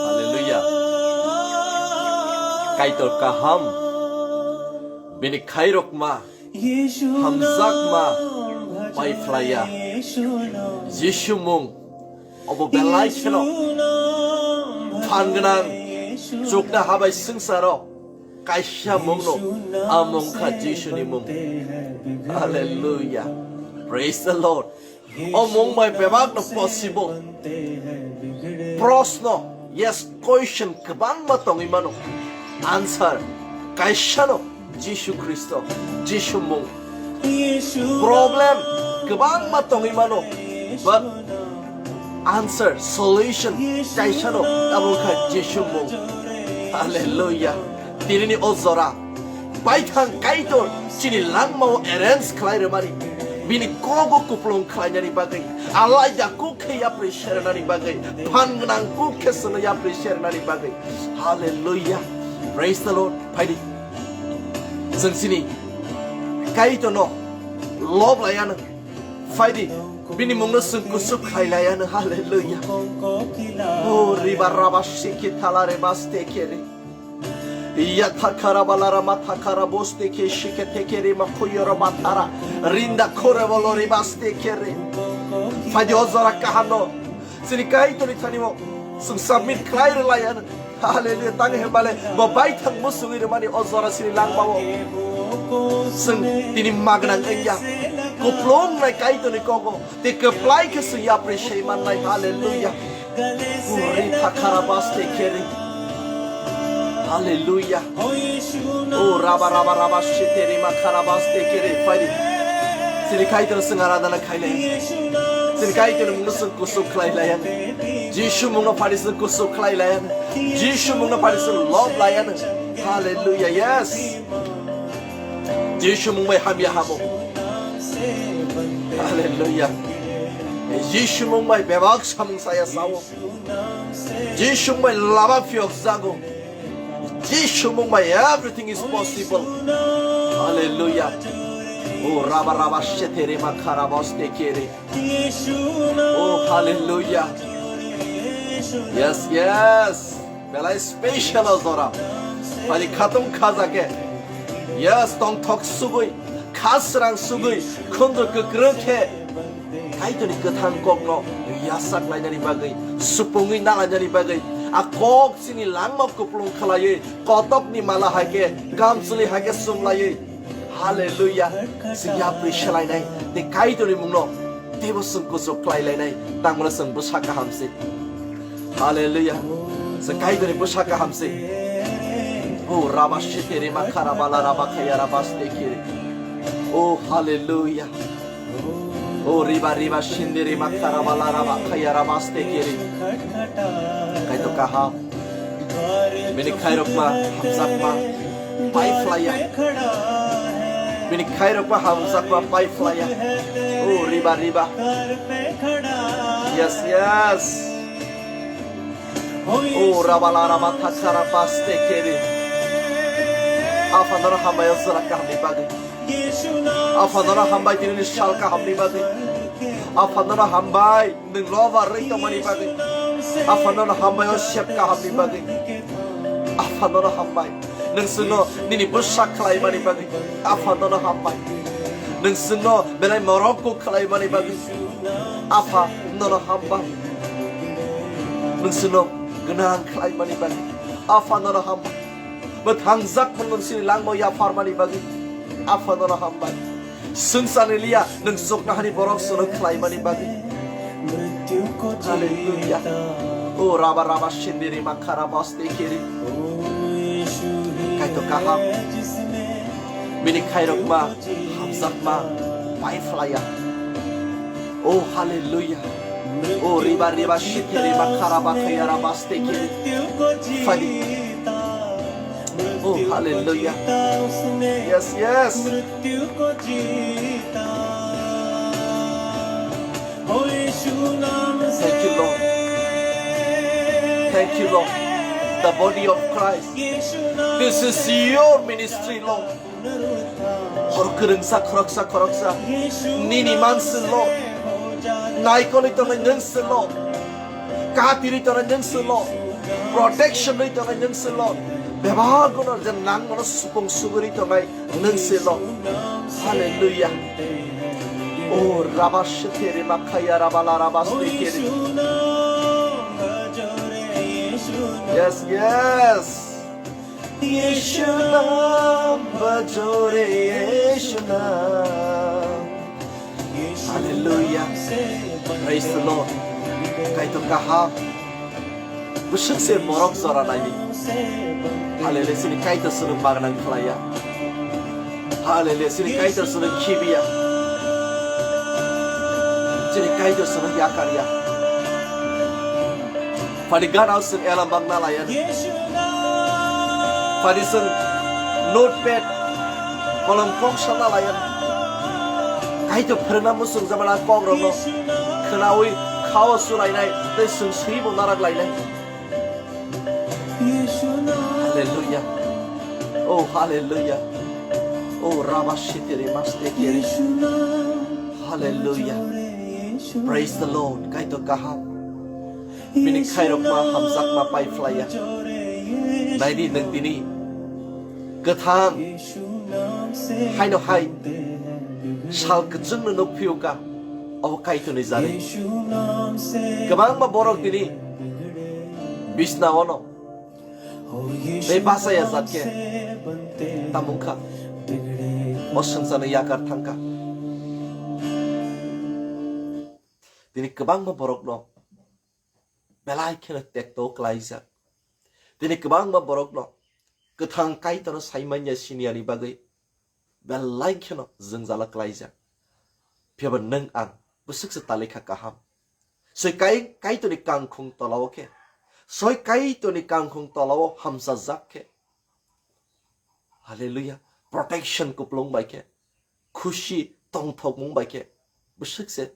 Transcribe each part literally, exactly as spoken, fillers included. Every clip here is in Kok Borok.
Hallelujah. Kaitor kaham, bini khairokma hamjakma pai phlaiya. Jisu mung obo belai kheno phan gwnang, chukna habai swngcharo kaisa mungno, a mung kha Jisuni mung. Hallelujah. Praise the Lord. O mung bai bebak no possible. Proshno, yes, question kwbangma tongwi mano. Answer kaisa no, Jisu Khristo, Jisu mung. Problem kwbangma tongwi mano, but answer, solution kaisa no, abo kha Jisu mung. Hallelujah. Tinini o jora baithang Kaitor chini langmao arrange khlai rwmani, bini kogo kuplung khlainani bagwi, alaida kuk khe yapri sernani bagwi, phan gwnang kuk khe swnwi yapri sernani bagwi. Hallelujah. Praise the Lord. Phaidi. Chwng chini Kaitorno love laiya nang. Phaidi. Bini mungno chwng kusu khlai laiya nang. Hallelujah. O riba raba shiki thala reba stekeri. Iya thakara balara ma thakara boste ke shike tekeri ma khuyoro batara. Rinda khore bolo riba stekeri. Phaidi o jora kahano. Chini Kaitorni thani mo. Chwng submit khlai rwlaiya nang. Hallelujah. Tang hembale bo baithang musungwi rwmani o jora chini langmao. Chwng tini magwnang wngya. Kuplung nai Kaitorni kogo. Te kwplai khe chwng yapri sei mannai. Hallelujah. Uri thakara baste keri. Hallelujah. O raba raba raba shiteri makara baste keri. Phaidi. Chini Kaitor chwng aradhana khailai. Chini Kaitor mungno chwng kusuk khlai laiya. Jisu mungno phaidi chwng kusuk khlai laiya. Jisu mungno phaidi chwng love laiya. Hallelujah. Yes. Jisu mung bai hamya hamo. Hallelujah. Jisu mung bai bebak samung saya sao. Jisu mung bai lama phiok jago. Jisu mung bai everything is possible. Hallelujah. O raba raba shetere makara boste kere. Oh, hallelujah. Yes, yes. Belai special o jora. Phaidi khatung khaja khe. Yes, tongthok sugui, khasrang sugui, khundru kwkrwng khe. Kaitorni kwthang kokno yasak lainani bagwi, supungwi nalainani bagwi. A kok chini langma kuplung khlaiwi, kotopni mala hai khe, kamchwlwi hai khe sumlaiwi. Hallelujah. Chwng yapri selainai, tei Kaitorni mungno teibo chwng kuchuk khlai lainai, tangmano chwng bwsa kaham se. Hallelujah. Chwng Kaitorni bwsa kaham se. O raba shiteri makara bala raba khaya raba stekiri. Oh, hallelujah. O riba riba shindiri makara bala raba khaya raba stekiri. Kaitor kaham. Bini khairokma hamjakma pai phlaiya. Bini khairokma hamjakma pai phlaiya. O riba riba. Yes, yes. O rabala raba thakara paste keri. Aphano hambai o jora kahamni bagwi. Aphano hambai tinini sal kahamni bagwi. Aphano hambai. Nwng lover rwi tongmani bagwi. Aphano hambai o sep kahamni bagwi. Aphano hambai. Nwng chwngno nini bwsa khlaimani bagwi. Aphano hambai. Nwng chwngno belai morok kuk khlaimani bagwi. Aphano hambai. Nwng chwngno gwnang khlaimani bagwi. Aphano hambai. Bo thangjak phano chini langmao yapharmani bagwi. Aphano hambai. Swngcharni liya nwng chuknohani borok chwngno khlaimani bagwi. Hallelujah. O raba raba sindiri makara baste kiri. Kaitor kaham. Bini khairokma hamjakma pai phlaiya. O hallelujah. O riba riba shitiri makara bakhaya raba stekiri. Fadi. Oh, hallelujah. Yes, yes. Thank you, Lord. Thank you, Lord. The body of Christ. This is your ministry, Lord. Hor kwrwngsa khoroksa khoroksa nini man silo. Naikolwi tongnai nwng silo. Katirwi tongnai nwng se Lord. Protection rwi tongnai nwng se Lord. Bebak gunor je nang mano supung sugurwi tongnai nwng se Lord. Hallelujah. Oh, rabashete re makaya rabala rabashete re. Yes, yes. Yeshunam bajore Yeshunam. Hallelujah. Praise the Lord. Kaitor kaham. Bwswk se borok jora naidi. Hallelujah. Sini Kaitor swnung bagnang khlaiya. Hallelujah. Sini Kaitor swnung khibiya. Sini Kaitor swnung yakarya. Phadi ganao sing elam bagna layan. Phadi sing notepad kolom kok sana layan. Kaitor pherna musung jamana kok rokno khnawi khao sulainai tei sing sui bo narak lainai. Hallelujah. Oh, hallelujah. Oh, Rabba Shitiri Mastekiri. Hallelujah. Praise the Lord. Kaitor kaham. Bini khairokma hamjakma pai phlaiya. Naidi nwng tini kwthang haino hai sal kwchwngno nuk phiyo ka. Obo Kaitorni jari. Kwbangma borok tini bisna ono tei bachaya jat khe tamung kha. O swngcharno yakar thang kha. Tini kwbangma borokno belai kheno tekto klaijak. Tini kwbangma borokno kwthang Kaitorno saimanya siniyani bagwi belai kheno jwngjalo klaijak. Phiyaba nwng ang bwswk se talikha kaham. Soi kai Kaitorni kangkhung tolao khe, soi Kaitorni kangkhung tolao hamsajak khe, hallelujah, protection kuplung bai khe, khusi tongthokmung bai khe, bwswk se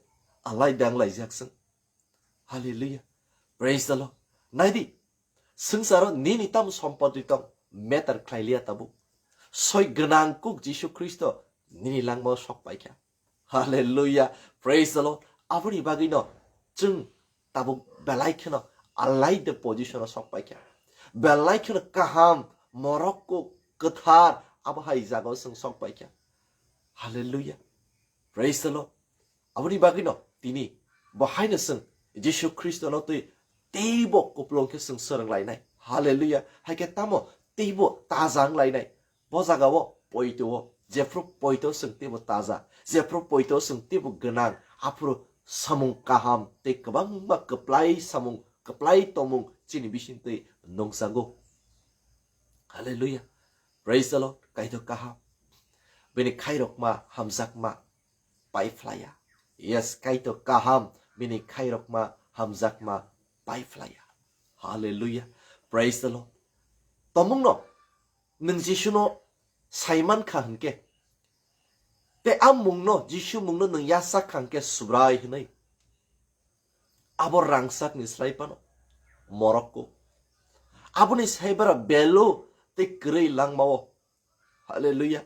alai dang laijak chwng. Hallelujah. Praise the Lord. Naidi, swngcharo nini tamo sompoti tong, matter khlai liya tabuk. Soi gwnang kuk Jisu Khristo nini langmao sok paikha. Hallelujah. Praise the Lord. Aboni bagwino chwng tabuk belai kheno alai de position o sok paikha. Belai kheno kaham, morok kuk, kwthar, abo hai jagao chwng sok paikha. Hallelujah. Praise the Lord. Aboni bagwino tini bo haino chwng Jisu Khristono twi teibo kuplung khe chwng swrwng lainai. Hallelujah. Hai khe tamo teibo taja wng lainai. Bo jagao poito-o, jephru poito chwng teibo taja, jephru poito chwng teibo gwnang, aphuru samung kaham tei kwbangma kwplai samung, kwplai tongmung chini bisingtwi nungjago. Hallelujah. Praise the Lord. Kaitor kaham. Bini khairokma hamjakma pai phlaiya. Yes, Kaitor kaham, bini khairokma hamjakma pai phlaiya. Hallelujah. Praise the Lord. Tomungno nwng Jisuno saiman kha hwnkhe, tei a mungno, Jisu mungno nwng yachak kha hwnkhe Subrai hwnwi. Abo rangchakni slai phano morok kuk. Aboni sai bara belu tei kwrwi langmao. Hallelujah.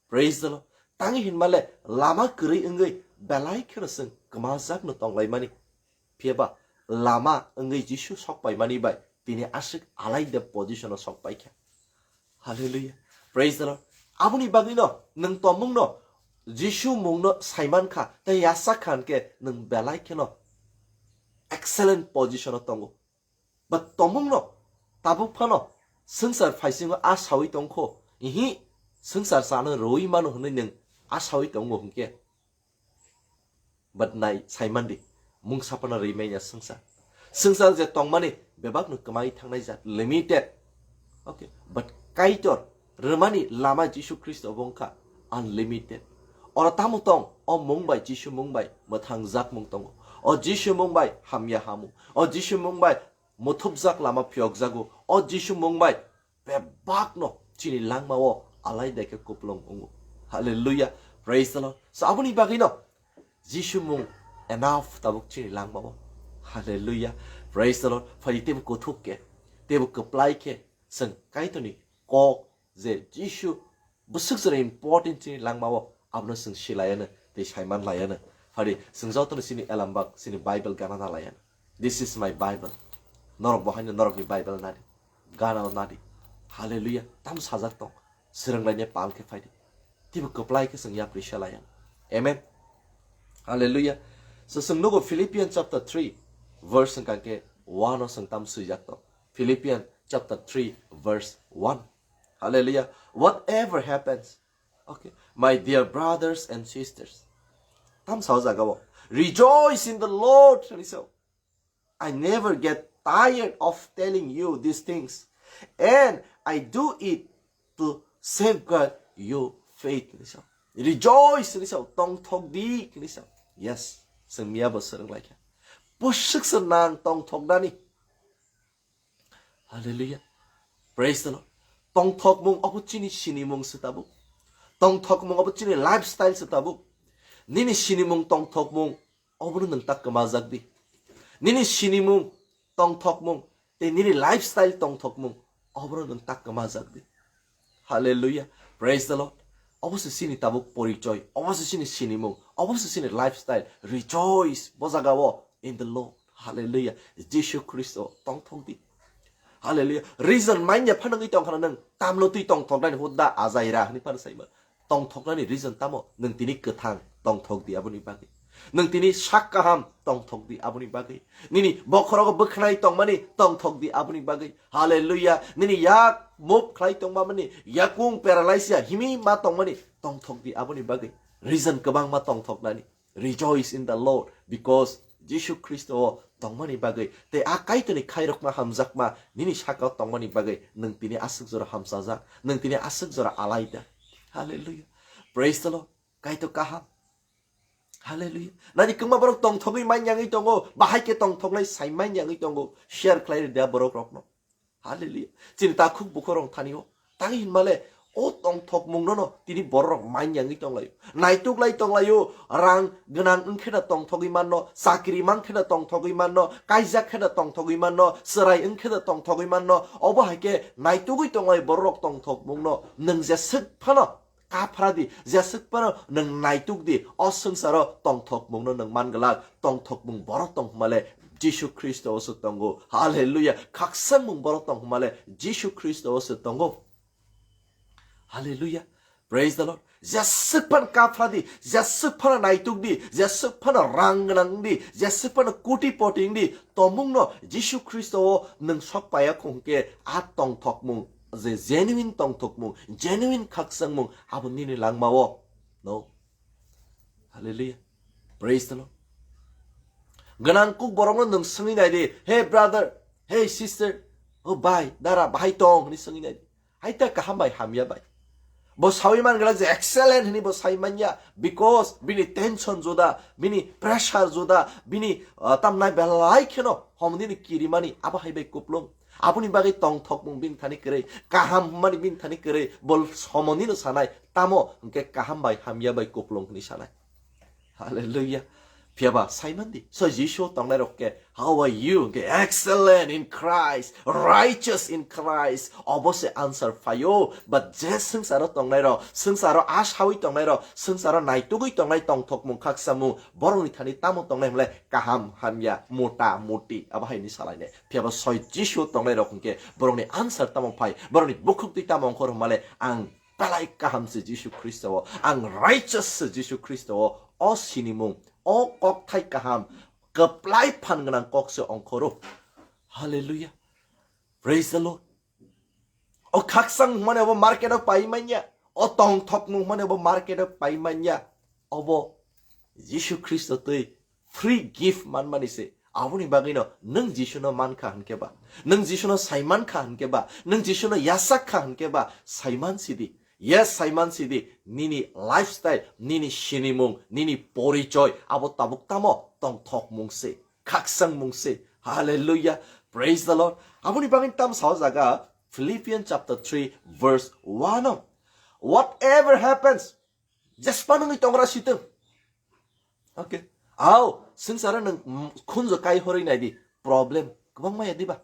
Praise the Lord. Tangwi hinmale lama kwrwi wngwi belai kheno chwng kwmajakno tonglaimani. Phiyaba lama wngwi Jisu sok paimani bai tini aswk alaida position-o sok paikha. Hallelujah. Praise the Lord. Aboni bagwino nwng tomungno Jisu mungno saiman kha tei yachak kha hwnkhe nwng belai kheno excellent position-o tongo. Ba tomungno tabuk phano swngchar phaisingo a sawi tongkho, ihi swngchar chano rwui mano hwnwi nwng a sawi tongo hwnkhe. But nai saimandi, mungsa phano rwi manya swngchar. Swngchar je tongmani bebakno kwmai thangnai jat, limited. Okay, but Kaitor rwmani lama Jisu Khristo bo wngkha unlimited. Oro tamo tong, o mung bai, Jisu mung bai mwthang jakmung tongo. O Jisu mung bai hamya hamu. O Jisu mung bai muthupjak lama phiyokjago. O Jisu mung bai bebakno chini langmao alaida khe kuplung wngo. Hallelujah. Praise the Lord. So aboni bagwino Jisu mung enough tabuk chini langmao. Hallelujah. Praise the Lord. Phai teibo kuthuk khe, teibo kwplai khe, chwng Kaitorni kok je Jisu bwswk jora important chini langmao, abono chwng silayano tei saiman layano. Phari chwng jotono chini elambak chini Bible gana na layano. This is my Bible. Norok bo haino norokni Bible nadi, gana o nadi. Hallelujah. Tam sajak tong. Swrwnglainai pal khe phaidi. Teibo kwplai khe chwng yapri selai ang. Amen. Hallelujah. So chwng nugo Philippians chapter three verse hwnkha khe one o chwng tam swijak tong. Philippians chapter three verse one. Hallelujah. Whatever happens, okay, my dear brothers and sisters, tam sa o jaga o, rejoice in the Lord, hwnwi sa o. I never get tired of telling you these things, and I do it to safeguard your faith, hwnwi sa o. Rejoice, hwnwi sa o. Tongthok di, hwnwi sa o. Yes, chwng miya bo swrwng lai kha. Bwswk se nang tongthok nani. Hallelujah. Praise the Lord. Tongthokmung obo chini sinimung se tabuk. Tongthokmung obo chini lifestyle se tabuk. Nini sinimung tongthokmung obono nwng tak kwmajak di. Nini sinimung tongthokmung tei nini lifestyle tongthokmung obono nwng tak kwmajak di. Hallelujah. Praise the Lord. Obo se chini tabuk porichoi, obo se chini sinimung, obo se chini lifestyle. Rejoice, bo jaga o, in the Lord. Hallelujah. Jisu Khristo tongthok di. Hallelujah. Reason manya phanangwi tongkhana nwng tamno twi tongthoknani hudda ajai ra hwnwi phano saima. Tongthoknani reason tamo? Nwng tini kwthang tongthok di aboni bagwi. Nwng tini sak kaham tongthok di aboni bagwi. Nini bokhorogo bwkhnai tongmani tongthok di aboni bagwi. Hallelujah. Nini yak move khlai tongmani, yakung paralysia himi ma tongmani tongthok di aboni bagwi. Reason kwbangma tongthoknani. Rejoice in the Lord, because Jisu Khristo o tongmani bagwi tei a Kaitorni khairokma hamjakma nini saka o tongmani bagwi nwng tini aswk jora hamchajak, nwng tini aswk jora alaida. Hallelujah. Praise the Lord. Kaitor kaham. Hallelujah. Nani kwma borok tongthogwi manyangwi tongo, bahai khe tongthoknai sai manyangwi tongo, share khlai rwdi a borok rokno. Hallelujah. Chini takhuk bukhorok thani o. Tang hinmale o tongthokmung no no tini borok manyangwi tonglaio. Naituklai tonglaio, rang gwnang wngkhe da tongthogwi manno, chakri mankhe da tongthogwi manno, kaijak khe da tongthogwi manno, chwrai wngkhe da tongthogwi manno. Obo hai khe naitugwi tonglai borok tongthokmung no. Nwng jeswk phano kaphra di, jeswk phano nwng naituk di, o swngcharo tongthokmung no nwng man glak, tongthokmung borok tong hwnmale Jisu Khristo o se tongo. Hallelujah. Khaksangmung borok tong hwnmale Jisu Khristo o se tongo. Hallelujah. Praise the Lord. Jeswk phano kaphra di, jeswk phano naituk di, jeswk phano rang gwnang di, jeswk phano koti poti wng di, tomung no Jisu Khristo o nwng sok paya khong khe a tongthokmung je genuine tongthokmung, genuine khaksangmung abo nini langma o. No. Hallelujah. Praise the Lord. Gwnang kuk borokno nwng swngwi nai di, "Hey brother, hey sister, oh bhai, dara, bahai tong?" hwnwi swngwi nai di. Hai ta kaham bai hamya bai. Bo sawi man glak je excellent hwnwi bo sai manya, because bini tension juda, bini pressure juda, bini, ah, tamnai belai kheno homdini kirimani abo hai bai kuplung. Aboni bagwi tongthokmung bini thani kwrwi, kaham hwnmani bini thani kwrwi, bo somonino sanai, tamo hwnkhe kaham bai hamya bai kuplung hwnwi sanai. Hallelujah. Phiyaba saimandi, so Jisu tongnai rok khe, "How are you?" hwnkhe, "Excellent in Christ, righteous in Christ." Obo se answer phaio, but je swngcharo tongnai rok, swngcharo asawi tongnai rok, swngcharo naitugwi tongnai tongthokmung khaksamung, borokni thani tamo tongnai hwnle kaham hamya, mota moti, abo hai ni salainai. Phiyaba soi Jisu tongnai rok hwnkhe borokni answer tamo phai, borokni bukhuk twi tamo ongkhor hwnmale ang belai kaham se Jisu Khristo o, ang righteous se Jisu Khristo o, o sinimung, o kokthai kaham, kwplai phan gwnang kok se ongkhoro. Hallelujah. Praise the Lord. O khaksang hwnmani obo market o pai manya, o tongthokmung hwnmani obo market o pai manya, obo Jisu Khristo twi free gift manmani se. Aboni bagwino nwng Jisuno mankha hwnkhe ba, nwng Jisuno saimankha hwnkhe ba, nwng Jisuno yasakha hwnkhe ba, saiman sidi. Yes, saiman sidi, nini lifestyle, nini sinimung, nini porichoi, abo tabuk tamo tongthokmung se, khaksangmung se. Hallelujah. Praise the Lord. Aboni bagwi tam sao jaga Philippians chapter three verse one o, "Whatever happens," jespa nungwi tongra sitwng. Okay. Ao, swngcharo nwng, mm, khunjo kai horwi nai di. Problem kwbangma ya diba?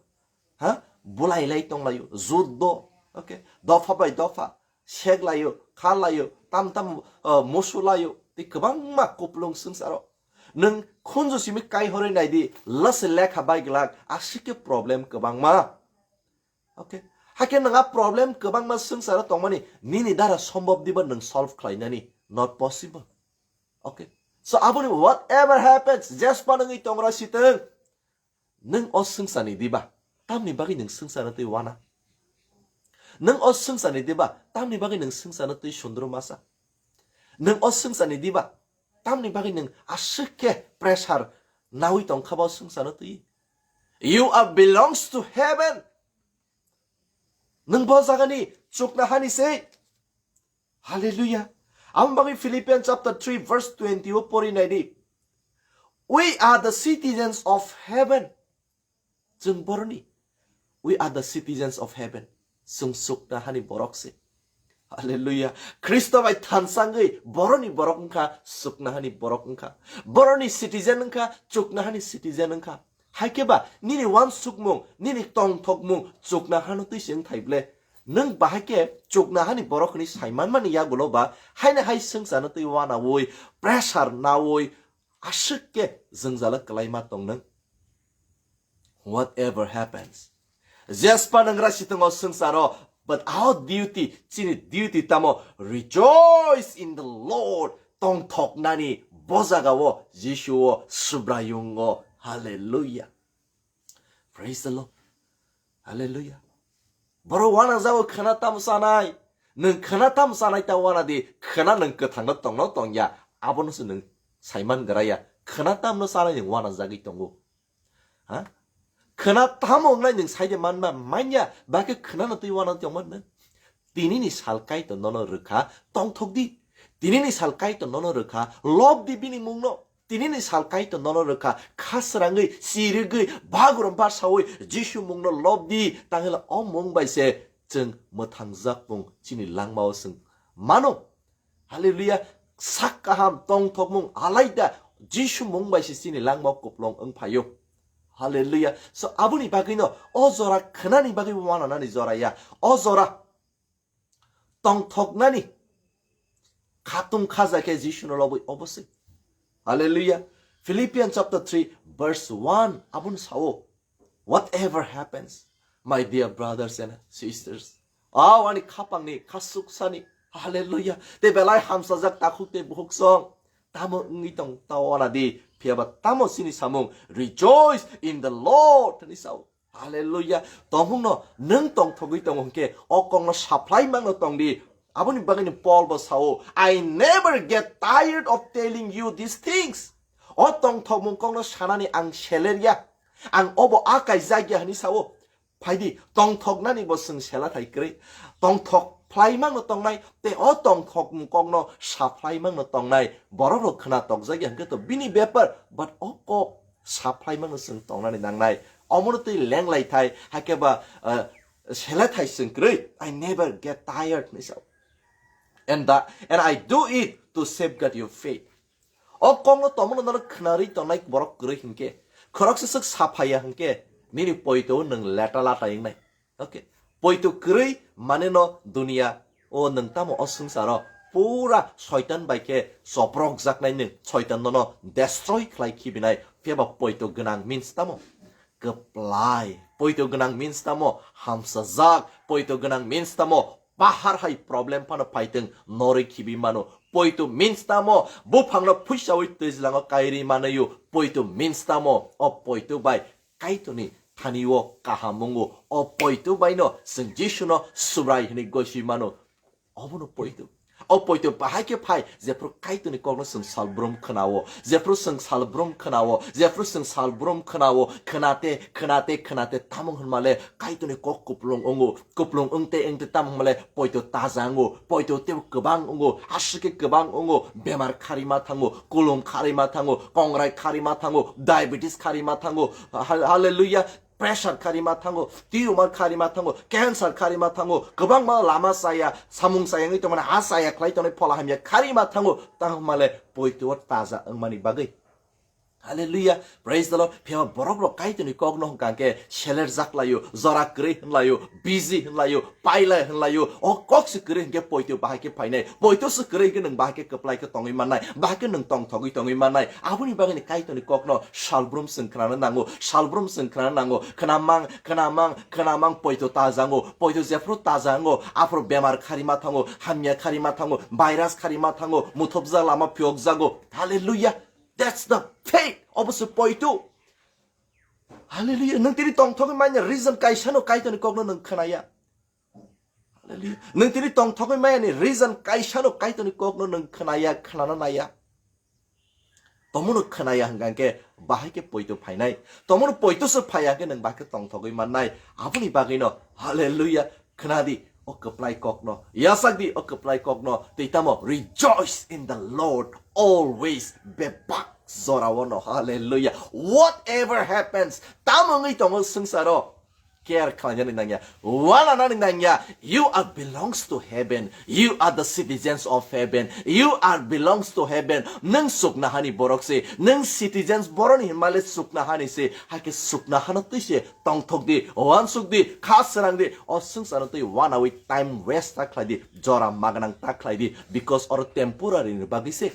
Ha? Bulai lai tonglaio, juddo. Okay. Dopha bai dopha, sek laio, kha laio, tam tam, uh, musu laio. Tei kwbangma kuplung swngcharo. Nwng khunju simi kaihorwi naidi, lase lekha bai glak, aswk khe problem kwbangma. Okay. Hakhe nwng a problem kwbangma swngcharo tongmani nini dara sombhob diba nwng solve khlainani? Not possible. Okay. So aboni whatever happens, jespa nwngwi tongra sitwng, nwng o swngcharni diba tamni bagwi nwng swngcharno twi wana? Nwng o swngcharni diba tamni bagwi nwng swngcharno twi sundru masa? Nwng o swngcharni diba tamni bagwi nwng aswk khe pressure nawi tongkha ba o swngcharno twi? You are belongs to heaven. Nwng bo jagani chukna hani se. Hallelujah. Amo bagwi Philippians chapter three verse twenty o pori naidi. We are the citizens of heaven. Chwng boroni. We are the citizens of heaven. Chwng chukna hani borok se. Hallelujah. Khristo bai thansangwi boroni borok wngkha, chukna hani borok wngkha. Boroni citizen wngkha, chukna hani citizen wngkha. Haikhe ba nini wansukmung, nini tongthokmung chukna hano twi se wngthai ble. Nwng bahai khe chukna hani borok hwnwi saimanmani yagulo ba haino hai swngcharno twi wanaui, pressure naui, aswk khe jwngjalo kwlaima tong nwng. Whatever happens, jespa nwngra sitwngo swngcharo, but our duty, chini duty tamo, rejoice in the Lord. Tongthoknani bo jagao Jisuo Subraiyungo. Hallelujah. Praise the Lord. Hallelujah. Borok wanajago khwna tamo chanai. Nwng khwna tamo chanai ta wana di, khwna nwng kwthangno tongno tongya, abono se nwng saiman graya. Khwna tamno chanai nwng wanajagwi tongo. Ha? Khwna tamo wngnai nwng saide manma manya, bakhe khwnano twi wana tongma nwng. Tinini sal Kaitor nono rwkha, tongthok di. Tinini sal Kaitor nono rwkha, lob di bini mungno. Tinini sal Kaitor nono rwkha, kha srangwi, chirigwi, bagrum basaui, Jisu mungno lob di, tangila o mung bai se chwng mwthangjak mung chini langmao chwng mano. Hallelujah. Sak kaham tongthokmung alaida Jisu mung bai se chini langmao kuplung wng phaio. Hallelujah. So aboni bagwino o jora khwnani bagwi bo wananani jora ya. O jora tongthoknani khatung khaja khe Jisuno lobwi obo se. Hallelujah. Philippians chapter three verse one aboni sao. Whatever happens, my dear brothers and sisters, o ani khapangni khasuksani, hallelujah, tei belai hamsajak takhuk tei bukhuk song tamo wngwi tong ta wana di, phiyaba tamo chini samung, rejoice in the Lord hwnwi sao. Hallelujah. Tongmungno nwng tongthogwi tongo hwnkhe o kokno saphlai mangno tong di. Aboni bagwino Paul bo sao, I never get tired of telling you these things. O tongthokmung kokno sanani ang seler ya, ang obo akai jak ya hwnwi sao. Phaidi, tongthoknani bo chwng sela thai kwrwi. Tongthok phlai mangno tongnai, tei o tongthokmung kokno saphlai mangno tongnai. Borok rok khwna tokjak ya hwnkhe to bini bepar, but o kok saphlai mangno chwng tongnani nangnai. Omono twi lenglai thai, hakhe ba, eh, sela thai chwng kwrwi. I never get tired hwnwi sao. And the, and I do it to safeguard your faith. O kokno tongmano norok khwnarwi tongnai borok kwrwi hinkhe, khoroksa swk saphaiya hinkhe, nini poito nwng leta lata wngnai. Okay. Poito kwrwi mane no dunia o nwng tamo o swngcharo pura soitan bai khe choprokjaknai nwng, soitan nono destroy khlai khibinai, phiyaba poito gwnang means tamo? Kwplai. Poito gwnang means tamo? Hamsajak. Poito gwnang means tamo? Pahar hai problem phano phaitwng norwi khibi mano. Poito means tamo? Buphangno phuisawi twijlango kairi manayo. Poito means tamo? O poito bai Kaitorni thani-o kaham wngo. O poito baino chwng Jisuno Subrai hwnwi gosi mano. Obono poito. O poito bahai khe phai, jephru Kaitorni kokno chwng salbrum khwnao, jephru chwng salbrum khwnao, jephru chwng salbrum khwnao, khwnate, khwnate, khwnate, tamo hwnmale Kaitorni kok kuplung wngo, kuplung wngte wngte tamo hwnmale poito taja wngo, poito teibo kwbang wngo, aswk khe kwbang wngo, bemar kharima thango, kulum kharima thango, kongrai kharima thango, diabetes kharima thango, hal-, hallelujah, pressure kharima thango, tumor kharima thango, cancer kharima thango, kwbangma lama chaya, samung chaya wngwi tongmani, a chaya khlai tongnai phola hamya kharima thango, tamo hwnmale poito o taja wngmani bagwi. Hallelujah. Praise the Lord. Phiya borok rok Kaitorni kokno hwnkha khe seler jak laio, jora kwrwi hwnlaio, busy hwnlaio, pailai hwnlaio. O kok se kwrwi hwnkhe poito bahai khe phainai. Poito se kwrwi hwnkhe nwng bahai khe kwplai khe tongwi mannai. Bahai khe nwng tongthogwi tongwi mannai. Aboni bagwi ni Kaitorni kokno salbrum chwng khnana nango. Salbrum chwng khnana nango. Khnamang, khnamang, khnamang poito tajango. Poito jephru tajango. Aphuru bemar khari ma thango. Hamya khari ma thango. Virus khari ma thango. Muthopjak lama phiyokjago. Hallelujah. That's the faith. Obo se poito. Hallelujah. Nwng tini tongthogwi manya reason kaisano Kaitorni kokno nwng khnaya. Hallelujah. Nwng tini tongthogwi maya ni reason kaisano Kaitorni kokno nwng khnaya, khnana naya. Tomono khnaya hwnkha khe bahai khe poito phainai. Tomono poito se phaiya khe nwng bahai khe tongthogwi mannai. Aboni bagwino, hallelujah, khnadi o kwplai kokno. Yasakdi o kwplai kokno. Tei tamo, rejoice in the Lord always. Bebak jorao no. Hallelujah. Whatever happens, tamo wngwi tongo swngsaro, care khlainani nangya, wananani nangya. You are belongs to heaven. You are the citizens of heaven. You are belongs to heaven. Nwng suknahani borok se. Nwng citizens boroni hinmale suknahani se. Haikhe suknahano twi se tongthok di, wansuk di, kha srang di. O swngsarno twi wanawi time waste ta khlai di, jora magnang ta khlai di. Because oro temporary ni bagwi se.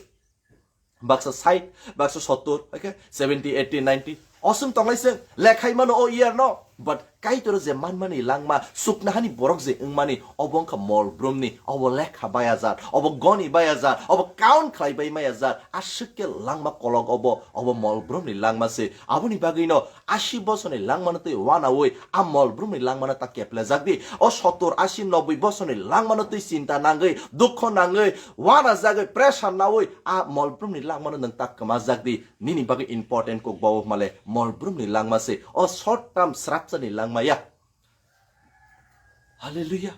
Baksa sait, baksa sottor, okay, seventy, eighty, ninety. Oswng tonglai se lekhai mano o year no. But Kaitor je manmani langma, suknahani borok je wngmani, obo wngkha mol brumni, obo lekha baya jat, obo goni baya jat, obo count khlai bai maya jat, aswk khe langma kolok obo, obo mol brumni langma se. Aboni bagwi no asi bosorni langmano twi wanawi, a mol brumni langmano ta keplejak di. O sottor, asi, nobboi bosorni langmano twi chinta nangwi, dukho nangwi, wana jagwi, pressure nawi, a mol brumni langmano nwng ta kwmajak di. Nini bagwi important kok bawo hwnmale mol brumni langma se. O short term srapsani langma ya. Hallelujah.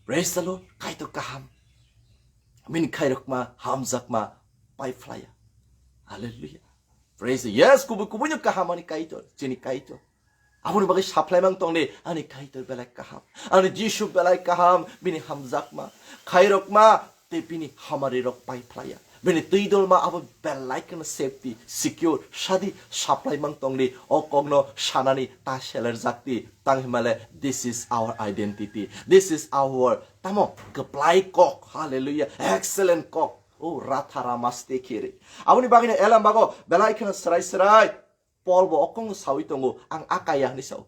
Praise the Lord. Kaitor kaham. Bini khairokma, hamjakma, pai phlaya. Hallelujah. Praise the, yes, kubui kubuino kaham ani Kaitor, chini Kaitor. Aboni bagwi saphlamang tongdi, ani Kaitor belai kaham. Ani Jisu belai kaham, bini hamjakma, khairokma, tei bini hamari rok pai phlaya. Bini twi dolma abo belai kheno safety, secure, sadi saphlamang tongdi, o kokno sanani ta seler jakti, tang himale, this is our identity, this is our, tamo, kwplai kok, hallelujah, excellent kok, o ratha ramaste khere. Aboni bagwino elam bago, belai kheno srai srai, Paul bo okong sawi tongo, ang akaya hwnwi sao.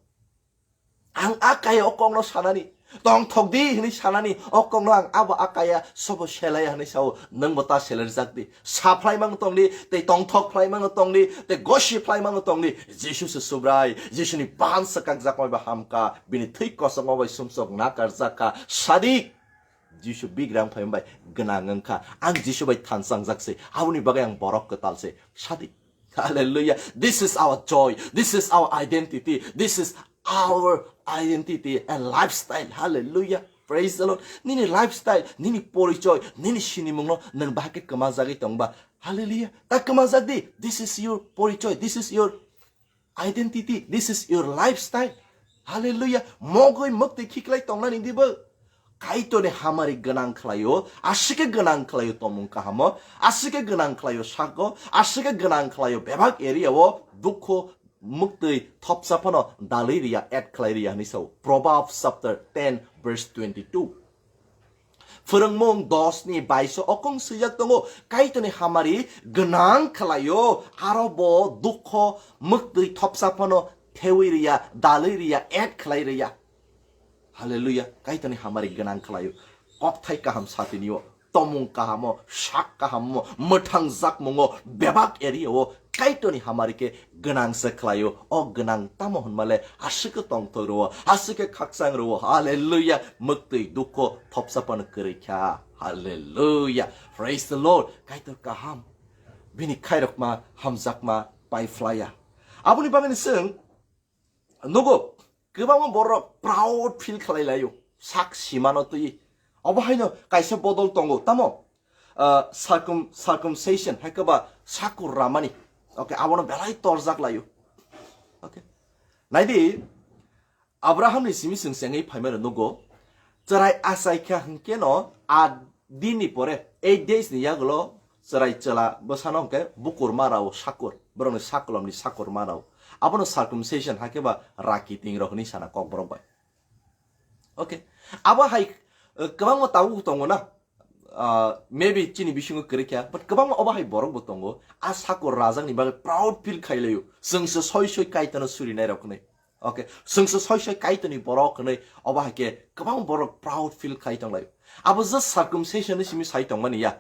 Ang akaya o kokno sanani, tongthok di hwnwi sanani, o kokno ang abo akaya, sobo selaya hwnwi sao, nwng bo ta selerjak di, sa phlaimang tong di, tei tongthok phlaimang tong di, tei gosi phlaimang tong di. Jisu se Subrai, Jisuni ban swkakjak bai ba hamka, bini thwi kosongo bai sumsok nakarjak kha, sadi. Jisu bigrang phai bai gwnang wngkha, ang Jisu bai thansangjak se, aboni bagwi ang borok kwtal se, sadi. Hallelujah. This is our joy. This is our identity. This is our identity and lifestyle. Hallelujah. Praise the Lord. Nini lifestyle, nini porichoi, nini sinimungno nwng bahai khe kwmajagwi tongba. Hallelujah. Ta kwmajak di. This is your porichoi. This is your identity. This is your lifestyle. Hallelujah. Mogwi mwktwi khiklai tongnani dibo. Kaitorni hamari gwnang khlaio, aswk khe gwnang khlaio tongmung kahamo, aswk khe gwnang khlaio sako, aswk khe gwnang khlaio bebak area o dukho, mwktwi thopsa phano dalwi riya, add khlai riya hwnwi sao. Proverbs chapter ten verse twenty-two. Phwrwngmung dos ni baiso okong swijak tongo, Kaitorni hamari gwnang khlaio, aro bo dukho, mwktwi thopsa phano thewi riya, dalwi riya, add khlai riya. Hallelujah. Kaitorni hamari gwnang khlaio. Kokthai kaham satinio. Tomung kahamo, sak kahamo, mwthang jakmungo, bebak area o Kaitorni hamari khe gwnang se khlaio. O gwnang tamo hwnmale aswk khe tongthok rwo, aswk khe khakchang rwo. Hallelujah. Mwktwi dukho thopsa phano kwrwi kha. Hallelujah. Praise the Lord. Kaitor kaham. Bini khairokma hamjakma pai phlaya. Aboni bagwino chwng nugo, kwbangma borok proud feel khlai laio, sak simano twi. Obo haino kaisa bodol tongo, tamo? Ah, circum-, circumcision, hai kwba sakur ramani. Okay, abono belai torjak laio. Okay. Naidi, Abrahamni simi chwng chengwi phaimano nugo, chwrai achai kha hwnkhe no, a dinni pore, eight days ni yagulo chwrai chwla bwsano hwnkhe bukur ma rao sakur. borokni sakolomni sakur manao. Abono circumcision hakhe ba rakiting rok hinwi sana Kokborok bai. Okay. Abo hai, eh, kwbangma tabuk tongo na. Ah, maybe chini bisingo kwrwi kha, but kwbangma obo hai borok bo tongo. A sakur rajakni bagwi proud feel khailaio. Chwngse soi soi Kaitorno surinai rok hinwi. Okay, chwngse soi soi Kaitorni borok hinwi obo hai khe kwbang borok proud feel khai tonglaio. Abo just circumcision ni simi sai tongmani ya.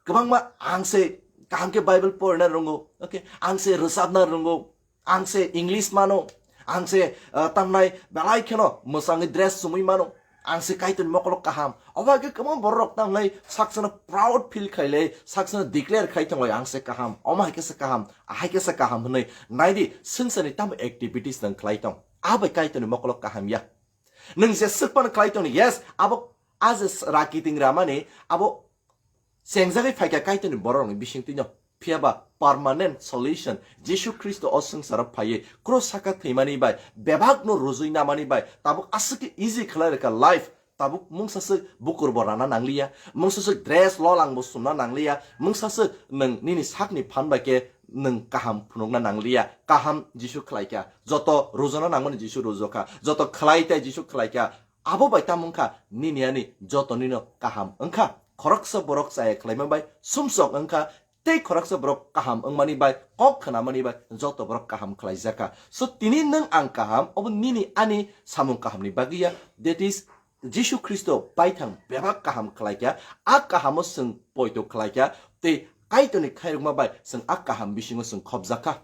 Kwbangma ang se kaham khe Bible porina rongo. Okay, ang se rwchapna rongo. Ang se English mano, ang se, ah, tamnai belai kheno mwsangwi dress chumui mano, ang se Kaitorni mokolo kaham. Obo hai khe kwbang borok rok tamnai saksano proud feel khailai, saksano declare khai tonglaio, ang se kaham, omo hai khe se kaham, ahai khe se kaham hinwi. Naidi, swngcharni tamo activities nwng khlai tong, a bai Kaitorni mokolo kaham ya. Nwng jeswk phano khlai tong, yes, abo a je rakiting ramani, abo chengjagwi phaikha Kaitorni bororokni bisingtwino. Phiyaba permanent solution Jisu Khristo o swngcharo phaiwi cross saka thwimani bai, bebakno rujui namani bai, tabuk aswk khe easy khlai rwkha life. Tabuk mungsaswk bukur bo rana nangliya, mungsaswk dress lolang bo sumna nangliya, mungsaswk nwng nini sakni phan bai khe nwng kaham phunukna nangliya. Kaham Jisu khlaikha, joto rujuna nangmani Jisu rujukha, joto khlai tai Jisu khlaikha. Abo bai tamo wngkha nini ani jotonino kaham wngkha. Khoroksa borok chaya khlaima bai sumsok wngkha, tei khoroksa borok kaham wngmani bai kok khnamani bai joto borok kaham khlaijakha. So tini nwng ang kaham, obo nini ani samung kahamni bagwi ya, that is Jisu Khristo baithang bebak kaham khlaikha, a kahamo chwng poito khlaikha, tei Kaitorni khairokma bai chwng a kaham bisingo chwng khopjakha.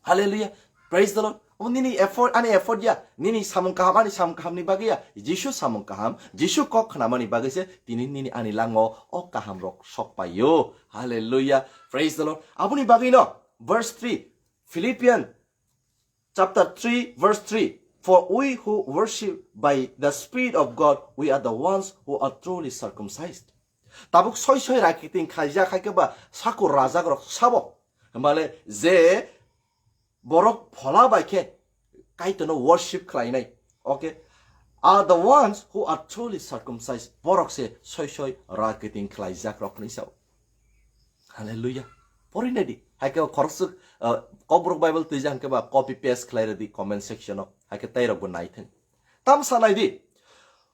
Hallelujah. Praise the Lord. Omo nini effort, ani effort ya. Nini samung kaham, ani samung kaham ni bagwi ya. Jisu samung kaham, Jisu kok khnamani bagwi se tini nini ani lango o kaham rok sok paio. Hallelujah. Praise the Lord. Aboni bagwi no, verse three, Philippians chapter three, verse three. For we who worship by the Spirit of God, we are the ones who are truly circumcised. Tabuk soi soi rakiting khaijak hai khe ba sakur rajak rok sabo. Himale je borok phola bai khe Kaitorno worship khlainai. Okay. Are the ones who are truly circumcised. Borok se soi soi rakiting khlaijak rok hinwi sao. Hallelujah. Pori nai di. Hai khe khoroksa, uh, Kokborok Bible twijak hwnkhe ba copy paste khlai rw di comment section o. Hai khe tei rok bo nai thung. Tam sanai di.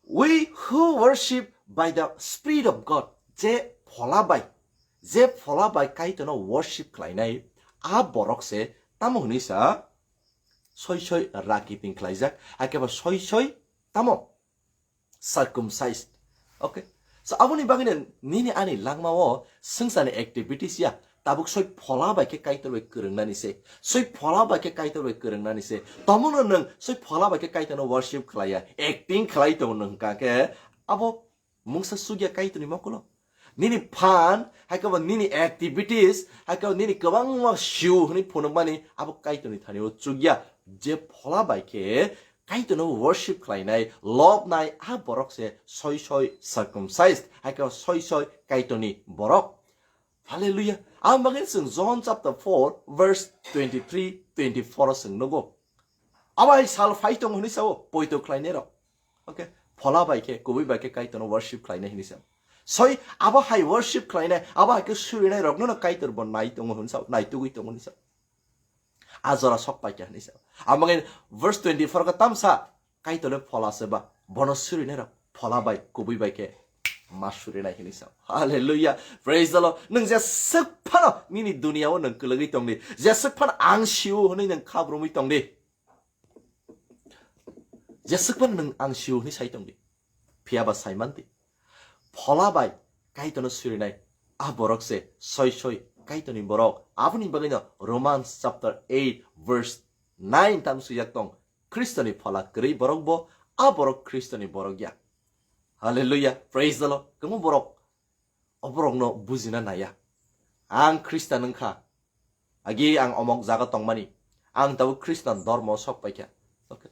We who worship by the Spirit of God. Je phola bai, je phola bai Kaitorno worship khlainai, a borok se tamo hwnwi sa soi soi rakiting khlaijak, hakeba soi soi tamo circumcised. Okay. So aboni bagwi nini ani langma o swngcharni activities ya, tabuk soi phola bai khe Kaitor bai kwrwngnani se, soi phola bai khe Kaitor bai kwrwngnani se. Tomono nwng soi phola bai khe Kaitorno worship khlaiya, acting khlai tongo nwng hwnkha khe abo mungsa sugya Kaitorni mokolo. Nini phan, hai khe bo nini activities, hai khe bo nini kwbangma siu hwnwi phunukmani abo Kaitorni thani o chukya. Je phola bai khe Kaitorno worship khlainai, lobnai, a borok se soi soi circumcised, hai khe soi soi Kaitorni borok. Hallelujah. Ang bagwi chwng John chapter four verse twenty-three, twenty-four o chwng nugo. Abo hai sal phai tongo hwnwi sao, poito khlainai rok. Okay. Phola bai khe, kubui bai khe Kaitorno worship khlainai hwnwi sao. Soi, abo hai worship khlainai, abo hai khe surinai rokno no Kaitor bo nai tongo hwnwi sao, nai tugui tongo hwnwi sao. A jora sok pai kha hwnwi sao. Ang bagwi verse twenty-four khe tamsa, Kaitorle phola se ba, bono surinai rok phola bai, kubui bai khe ma surinai hwnwi sao. Hallelujah. Praise the Lord. Nwng jeswk phano nini duniya o nwng kwlwgwi tongdi, jeswk phano ang sio hwnwi nwng khabrumwi tongdi. Jeswk phano nwng ang sio hwnwi sai tongdi. Phiya ba sai manti. Phola bai Kaitorno surinai a borok se soi soi Kaitorni borok. Aboni bagwino Romans chapter eight verse nine tam swijak tong. Khristoni phola kwrwi borok bo, a borok Khristoni borok ya. Hallelujah. Praise the Lord. Kwbangma borok o borokno bujina naiya. Ang Khristan wngkha. Agi ang omok jaga tongmani. Ang tabuk Khristan dhormo sok paikha. Okay.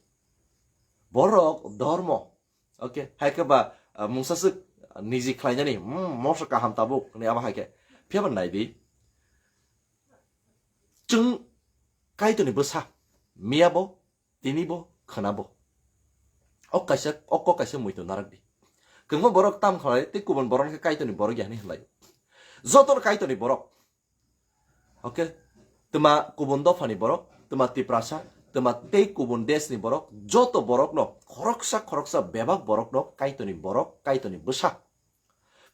Borok dhormo. Okay. Hai khe ba, ah, mungsa swk niji khlainani, hmm, moksa kaham tabuk, hwnwi abo hai khe. Phiya ba nai di. Chwng Kaitorni bwsa. Miya bo, tini bo, khwna bo. O kaisa, o kok kaisa muitu narak di. Kwbangma borok tam khlai, tei kubun borok khe Kaitorni borok ya hwnwi hwnlai. Jotono Kaitorni borok. Okay? Twma kubun dophani borok, twma Tiprasa, twma tei kubun desni borok, joto borokno khoroksa khoroksa bebak borokno Kaitorni borok, Kaitorni bwsa.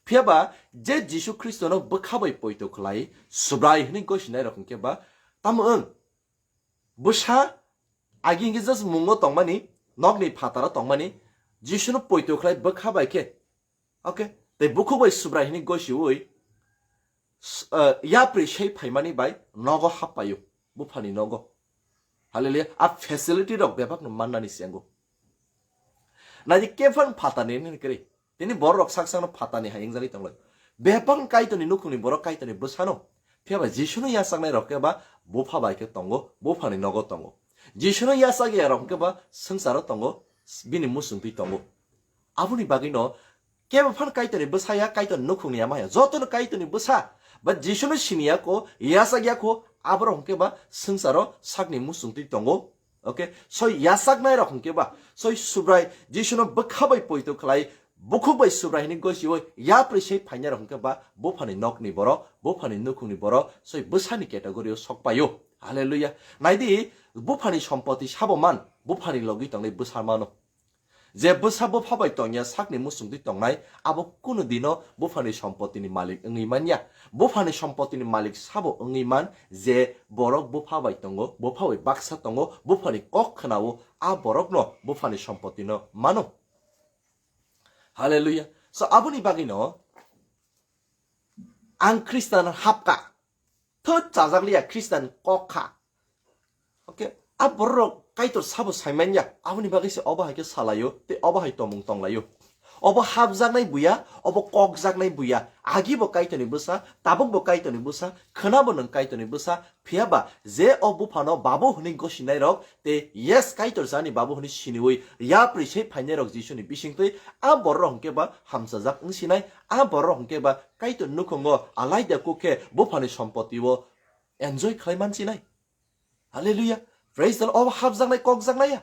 Phiya ba je Jisu Khristono bwkha bai poito khlai Subrai hwnwi gosinai rok hwnkhe ba tamo wng? Bwsa agi hwnkhe just mungo tongmani, nokni phataro tongmani, Jisuno poito khlai bwkha bai khe, okay, tei bukhuk bai Subrai hwnwi gosiui s-, eh, yapri sei phaimani bai nogo happaio, buphani nogo. Hallelujah. A facility rok bebakno mannani sengo. Naidi kephang phatani hwnwi kwrwi. Tini borok sak sakno phatani hai wngjagwi tonglai. Bebak Kaitorni nukhungni borok Kaitorni bwsano. Phiya ba Jisuno yachaknai rok khe ba bupha bai khe tongo, buphani nogo tongo. Jisuno yachak ya rok khe ba swngcharo tongo, bini musungtwi tongo. Aboni bagwino kebo phan Kaitorni bwsa ya, Kaitorni nukhungni ama ya. Jotono Kaitorni bwsa ba Jisuno sini ya kho, yachak ya kho, aborok hwnkhe ba swngcharo sakni musungtwi tongo. Okay, soi yachaknai rok hwnkhe ba, soi Subrai Jisuno bwkha bai poito khlai, bukhuk bai Subrai hwnwi gosiui yapri sei phainai rok hwnkhe ba, buphani nokni borok, buphani nukhungni borok, soi bwsani category o sok paio. Hallelujah. Naidi, buphani sompoti sabo man, buphani logi tongnai bwsa mano. Je bwsa bupha bai tongya sakni musungtwi tongnai, abo kunu dino buphani sompotini malik wngwi manya. Buphani sompotini malik sabo wngwi man, je borok bupha bai tongo, bupha bai baksa tongo, buphani kok khwnao, a borokno buphani sompotino mano. Hallelujah. So, aboni bagwino ang Khristan hapka. Thut chajakliya Khristan kok kha. Okay, a borok Kaitor sabo saimanya, aboni bagwi se obo hai khe salaio, tei obo hai tomung tonglaio. Obo hapjaknai buya, obo kokjaknai buya, agi bo Kaitorni bwsa, tabuk bo Kaitorni bwsa, khwna bo nwng Kaitorni bwsa, phiya ba je o buphano babu hwnwi gosinai rok, tei yes Kaitor jani babu hwnwi siniui yapri sei phainai rok Jisuni bisingtwi, a borok hwnkhe ba hamchajak wngsinai, a borok hwnkhe ba Kaitor nukhungo alaida kuk khe buphani sompotio enjoy khlai mansinai. Hallelujah. Praise the Lord. Obo hapjaknai, kokjaknai ya.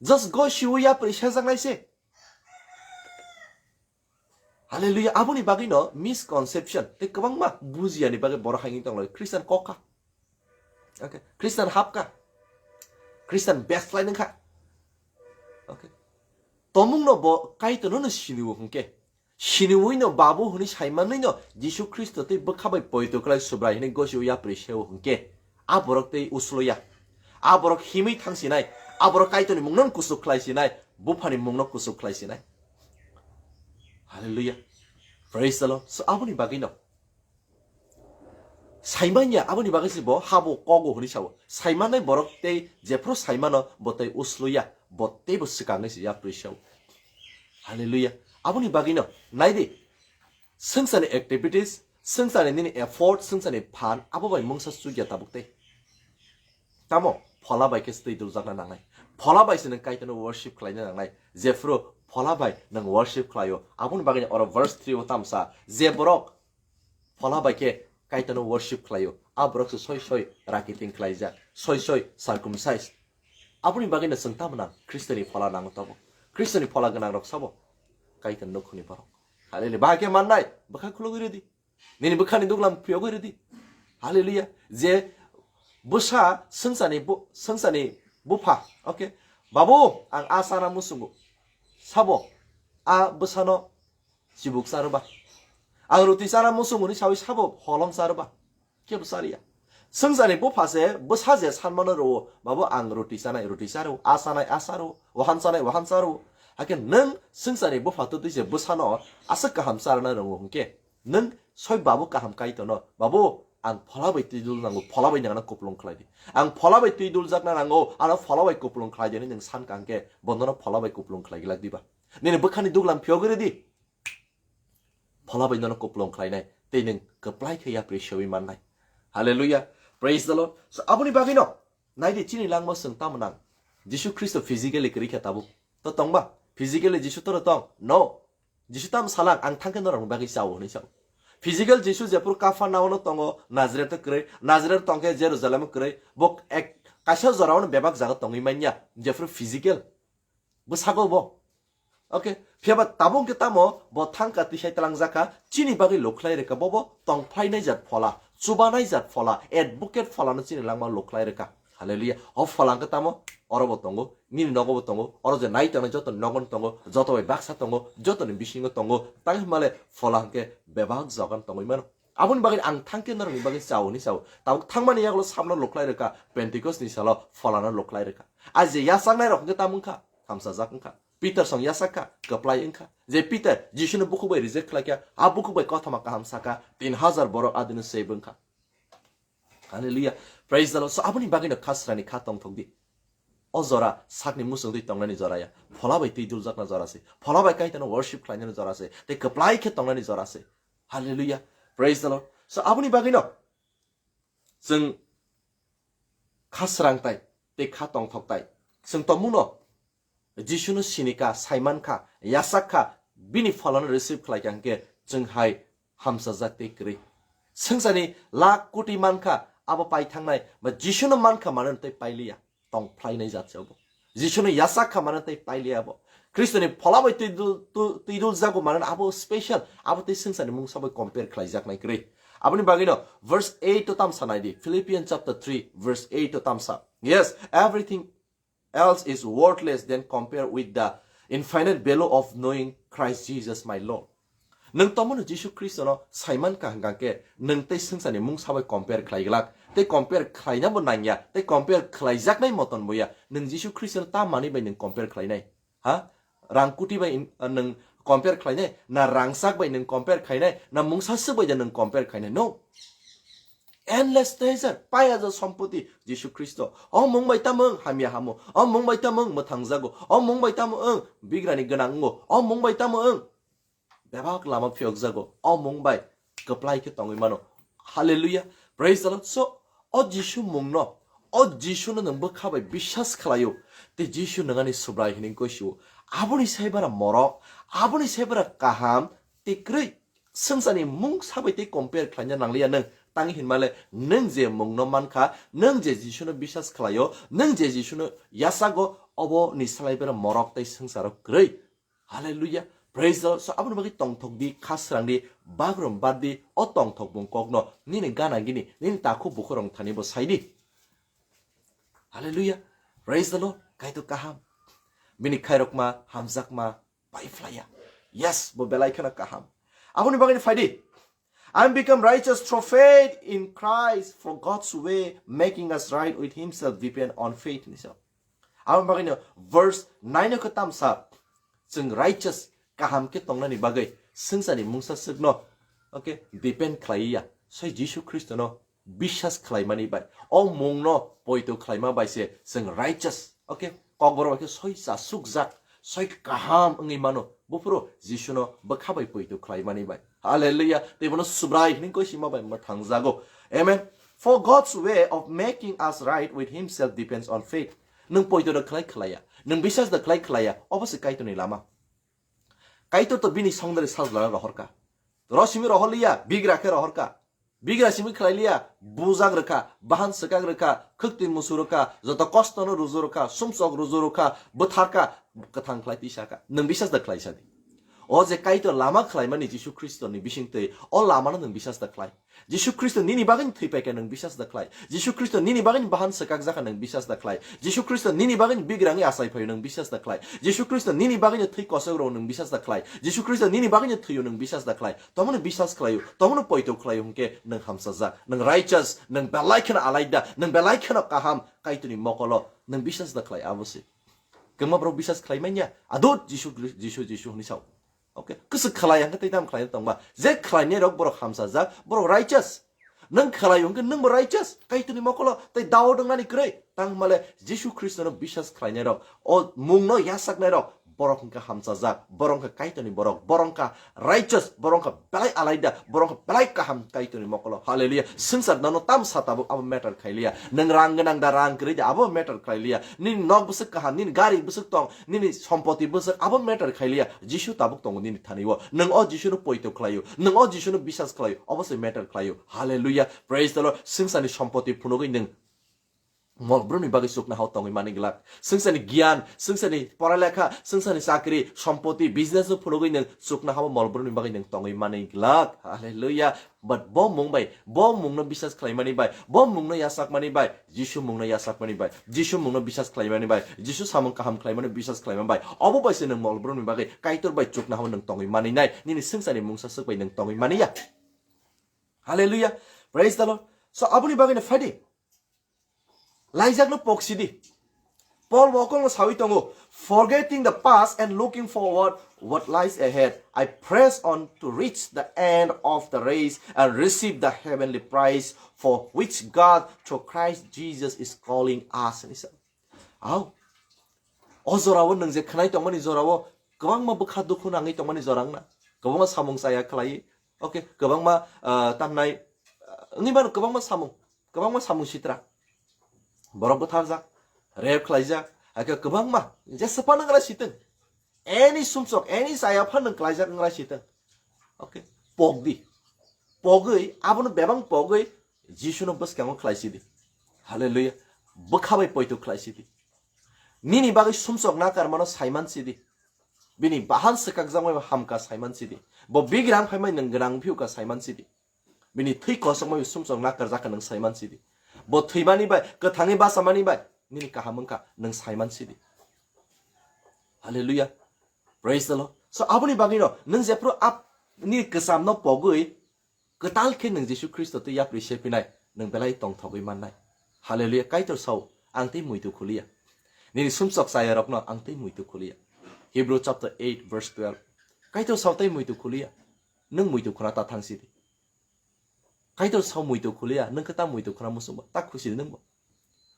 Just go siu yapri sejaknai se. Hallelujah. Aboni bagwino misconception tei kwbangma bujiyani bagwi borok hai wngwi tonglai. Christian kokha. Okay. Christian hapka. Christian backslide wngkha. Okay. Tomungno bo Kaitorno no siniwo hwnkhe. Siniwino babu hwnwi saimanwino Jisu Khristo tei bwkha bai poito khlai Subrai hwnwi gosio yapri seo hwnkhe. A borok tei usloya. A borok himwi thangsinai. A borok Kaitorni mungno kusuk khlaisinai. Buphani mungno kusuk khlaisinai. Hallelujah. Praise the Lord. So aboni bagwino saimanya, aboni bagwi se bo habo kogo hwnwi sao. Saimanai borok tei jephru saimano bo tei usloya, bo teibo swkangwi se yapri sao. Hallelujah. Aboni bagwino naidi, swngcharni activities, swngcharni nini effort, swngcharni phan, abo bai mungsa chukya tabuk tei. Tamo phola bai khe twi duljakna nangnai. Phola bai se nwng Kaitorno worship khlaina nangnai. Jephru phola bai nwng worship khlaio. Aboni bagwino oro verse three o tamsa, je borok phola bai khe Kaitorno worship khlaio. A borok se soi soi rakiting khlaijak, soi soi circumcised. Aboni bagwino chwng tamo nang Khristoni phola nango tabuk. Khristoni phola gwnang rok sabo Kaitor nukhungni borok. Hallelujah. Bahai khe mannai, bwkha khulugwi rwdi. Nini bwkhani duglam phiyogwi rwdi. Hallelujah. Je bwsa swngcharni bu-, swngcharni bupha. Okay. Babu, ang a chana muchungo. Sabo, a bwsano chibuk charwba. Ang roti chana muchungo hwnwi sawi sabo holong charwba. Kebo chariya. Swngcharni bupha se bwsa je sanmano rwo, babu ang roti chanai, roti charwo, a chanai, a charwo, wahan chanai, wahan charwo. Hakhe nwng swngcharni bupha twtwi se bwsano aswk kaham charwna rwngo hwnkhe, nwng soi babu kaham Kaitorno, babu, ang phola bai twi dul nango, phola bai nangno kupulung khlai di. Ang phola bai twi duljakna nango, ano phola bai kupulung khlai di hwnwi nwng san kha hwnkhe, bonono phola bai kupulung khlai glak diba? Nini bwkhani duglam phiyogwi rwdi. Phola bai nono kupulung khlainai, tei nwng kwplai khe yapri sewi mannai. Hallelujah. Praise the Lord. So, aboni bagwino, naidi chini langma chwng tamo nang. Jisu Khristo physically kwrwi khe tabuk. To tongba? Physically Jisu toro tong? No. Jisu tamo salak, ang thangkhe norokni bagwi chao hwnwi sao. Physical Jisu jephuru Kapharnaum-o tongo, Nazareth-o kwrwi, Nazareth tongkhe Jerusalem-o kwrwi, bo ek kaisa jorao bebak jaga tongwi manya, jephuru physical. Bwsago bo. Okay, phiya ba tabuk khe tamo bo thangka twi sai tlangjak kha, chini bagwi lukhlai rwkha, bobo tongphlainai jat phola. Chubanai jat phola, advocate pholano chini langma lukhlai rwkha. Hallelujah. O phola hwnkhe tamo? Oro bo tongo, nini nogo bo tongo, oro je nai tongnai joto ni nogo no tongo, joto bai baksa tongo, joto ni bisingo tongo. Tang himale phola hwnkhe bebak jogan tongwi mano. Aboni bagwi ang thangkhe norokni bagwi chao hwnwi chao. Tabuk thangmani yagulo samno lukhlai rwkha, Pentecost ni salo pholano lukhlai rwkha. A je yachaknai rok hwnkhe tamo wngkha, hamsajak wngkha. Peter song yachak kha, kwplai wngkha. Je Peter Jisuno bukhuk bai reject khlai kha, a bukhuk bai kothoma kaham saka, tin hajar borok adino save wngkha. Hallelujah. Praise the Lord. So aboni bagwino kha srani kha tongthok di. O jora sakni muchungtwi tongnani jora ya. Phola bai twi duljakna jora se. Phola bai Kaitorno worship khlainani jora se. Tei kwplai khe tongnani jora se. Hallelujah. Praise the Lord. So aboni bagwino chwng kha srang tai tei kha tongthok tai. Chwng tongmungno Jisuno sinika, saimankha, yachak kha, bini pholano receive khlai kha hwnkhe chwng hai hamsajak tei kwrwi. Swngcharni lakh koti mankha, abo paithangnai, ba Jisuno mankha mano tei pailiya, tong phlainai jat se obo. Jisuno yachak kha mano tei pailiya abo. Khristoni phola bai twi dul-, tu-, twi dul jago mano abo special, abo tei swngcharni mungsa bai compare khlaijaknai kwrwi. Aboni bagwino verse eight o tamsa nai di, Philippians chapter three, verse eight o tamsa. Yes, everything else is worthless than compare with the infinite value of knowing Christ Jesus my Lord. Nwng tomono Jisu Khristono saiman kha hwnkha khe, nwng tei swngcharni mungsa bai compare khlai glak, tei compare khlainabo nangya, tei compare khlaijaknai moton boya. Nwng Jisu Khristono ta manwi bai nwng compare khlainai? Ha? Rang kuti bai in-, nwng compare khlainai? Na rangchak bai nwng compare khlainai? Na mungsa swk bai da nwng compare khlainai? No. Endless treasure, paya ja sompoti, Jisu Khristo. O mung bai tamo wng hamya hamo, o mung bai tamo wng mwthangjago, o mung bai tamo wng bigrani gwnang wngo, o mung bai tamo wng bebak lama phiyokjago, o mung bai kwplai khe tongwi mano. Hallelujah, praise the Lord. So, o Jisu mungno, o Jisuno nwng bwkha bai biswas khlaio, tei Jisu nwng ani Subrai hinwi gosio. Aboni sai bara morok, aboni sai bara kaham, tei kwrwi. Swngcharni mungsa bai tei compare khlaina nangliya nwng. Tang hinmale nwng je mungno mankha, nwng je Jisuno biswas khlaio, nwng je Jisuno yachago, obo ni salai bera morok tei swngcharo kwrwi. Hallelujah. Praise the Lord. So aboni bagwi tongthok di, kha srang di, bagrum bar di, o tongthok bung kokno nini gana gini, nini takhu bukhurong thani bo sai di. Hallelujah. Praise the Lord. Kaitor kaham. Bini khairokma, hamjakma, pai phlaiya. Yes, bo belai kheno kaham. Aboni bagwi phai di. I am become righteous through faith in Christ, for God's way making us right with himself depend on faith, ni so. Aboni bagwi no verse nine o khe tamsa, chwng righteous, kaham khe tongnani bagwi swngcharni mungsa swkno, okay, depend khlaiya. Soi Jisu Khristono biswas khlaimani bai, o mungno poito khlaima bai se chwng righteous, okay, kokborok bai khe soi chasukjak, soi kaham wngwi mano. Buphuru Jisuno bwkha bai poito khlaimani bai. Hallelujah. Tei bono Subrai hinwi koi sima bai mwthangjago. Amen. For God's way of making us right with himself depends on faith. Nwng poito da khlai khlaiya, nwng biswas da khlai khlaiya, obo se Kaitorni lama. Kaitor to bini songdari sajlano rohorkha. Rosimi rohorliya, bigra khe rohorkha. Bigra simi khlailiya, bujak rwkha, bahan swkak rwkha, khwktwi musu rwkha, joto kostono ruju rwkha, sumsok ruju rwkha, bwtharkha, kwthang khlai tisa kha. Nwng biswas da khlai sadi. O je Kaitor lama khlaimani Jisu Khristoni bisingtwi, o lamano nwng biswas da khlai. Jisu Khristo nini bagwi thwi paikha, nwng biswas da khlai. Jisu Khristo nini bagwi bahan swkak jakha, nwng biswas da khlai. Jisu Khristo nini bagwi bigrangwi achai phaio, nwng biswas da khlai. Jisu Khristo nini bagwi thwi kosok rwo, nwng biswas da khlai. Jisu Khristo nini bagwi thwio, nwng biswas da khlai. Tomono biswas khlaio, tomono poito khlaio hwnkhe nwng hamsajak, nwng righteous, nwng belai kheno alaida, nwng belai kheno kaham Kaitorni mokolo, nwng biswas da khlai abo se. Kwma borok biswas khlai manya, adut Jisu Khri-, Jisu, Jisu hwnwi sao. Okay, kwswk khlai hwnkhe tei tamo khlai tongba. Je khlainai rok borok hamsajak, borok righteous. Nwng khlai hwnkhe nwngbo righteous. Kaitorni mokolo tei Daud wngnani kwrwi. Tang hwnmale Jisu Khristono biswas khlainai rok, o mungno yachaknai rok, borok hwnkhe hamsajak, borok hwnkhe Kaitorni borok, borok hwnkhe righteous, borok hwnkhe belai alaida, borok hwnkhe belai kaham Kaitorni mokolo. Hallelujah. Swngchar nono tamsa tabuk abo matter khailiya. Nwng rang gwnang da, rang kwrwi da, abo matter khailiya. Nini nok bwswk kaham, nini gari bwswk tong, nini sompoti bwswk, abo matter khailiya. Jisu tabuk tongo nini thani o. Nwng o Jisuno poito khlaio, nwng o Jisuno biswas khlaio, obo se matter khlaio. Hallelujah. Praise the Lord. Swngcharni sompoti phunugwi nwng Mol brumni bagwi chukna hao tongwi mani glak. Swngchani giyan, swngchani poralekha, swngchani chakri, sompoti, business no phunugwi nwng chukna hao mol brumni bagwi nwng tongwi mani glak. Hallelujah. But bo mung bai, bo mungno bisas khlaimani bai, bo mungno yasakmani bai, Jisu mungno yasakmani bai, Jisu mungno bisas khlaimani bai, Jisu samung kaham khlaimani bisas khlaimani bai. Obo bai se nwng mol brumni bagwi Kaitor bai chukna hao nwng tongwi mani nai. Nini swngchani mungsa swk bai nwng tongwi mani ya. Hallelujah. Praise the Lord. So aboni bagwi no phaidi. Laijakno poksidi. Paul bo okongno sawi tongo, "Forgetting the past and looking forward what lies ahead, I press on to reach the end of the race and receive the heavenly prize for which God through Christ Jesus is calling us," hinwi sa. Au. O jorao nwng je khwnai tongmani jorao kwbangma bwkha dukhu nangwi tongmani jora wngna. Kwbangma samung chaya khlai. Okay, kwbangma, ah, tamnai, ah, wngwi mano kwbangma samung. Kwbangma samung sitra. Borok bwtharjak, rape khlaijak, hakhe kwbangma jesa phano wngrai sitwng. Any sumsok, any chaya phano wnglaijak wngrai sitwng. Okay, pokdi. Pogwi, abono bebang pogwi Jisuno bwskango khlai sidi. Hallelujah. Bwkha bai poito khlai sidi. Nini bagwi sumsok nakar mano saiman sidi. Bini bahan swkakjakmai hamka saiman sidi. Bo bigrang phaimai nwng gwnang phiuka saiman sidi. Bini thwi kosokmai sumsok nakarjak kha nwng saiman sidi. Bo thwimani bai, kwthangwi bachamani bai, nini kaham wngkha nwng saiman sidi. Hallelujah. Praise the Lord. So aboni bagwino nwng jephru ap-, nini kwchamno pogwi kwtal khe nwng Jisu Khristo twi yapri sepinai, nwng belai tongthogwi mannai. Hallelujah. Kaitor sao, ang tei muitu khuliya. Nini sumsok chayarokno ang tei muitu khuliya. Hebrew chapter eight verse twelve. Kaitor sao tei muitu khuliya. Nwng muitu khuna ta thang sidi. Kaitor sao muitu khuliya, nwng khe ta muitu khuna muchungba, ta khusi di nwngbo.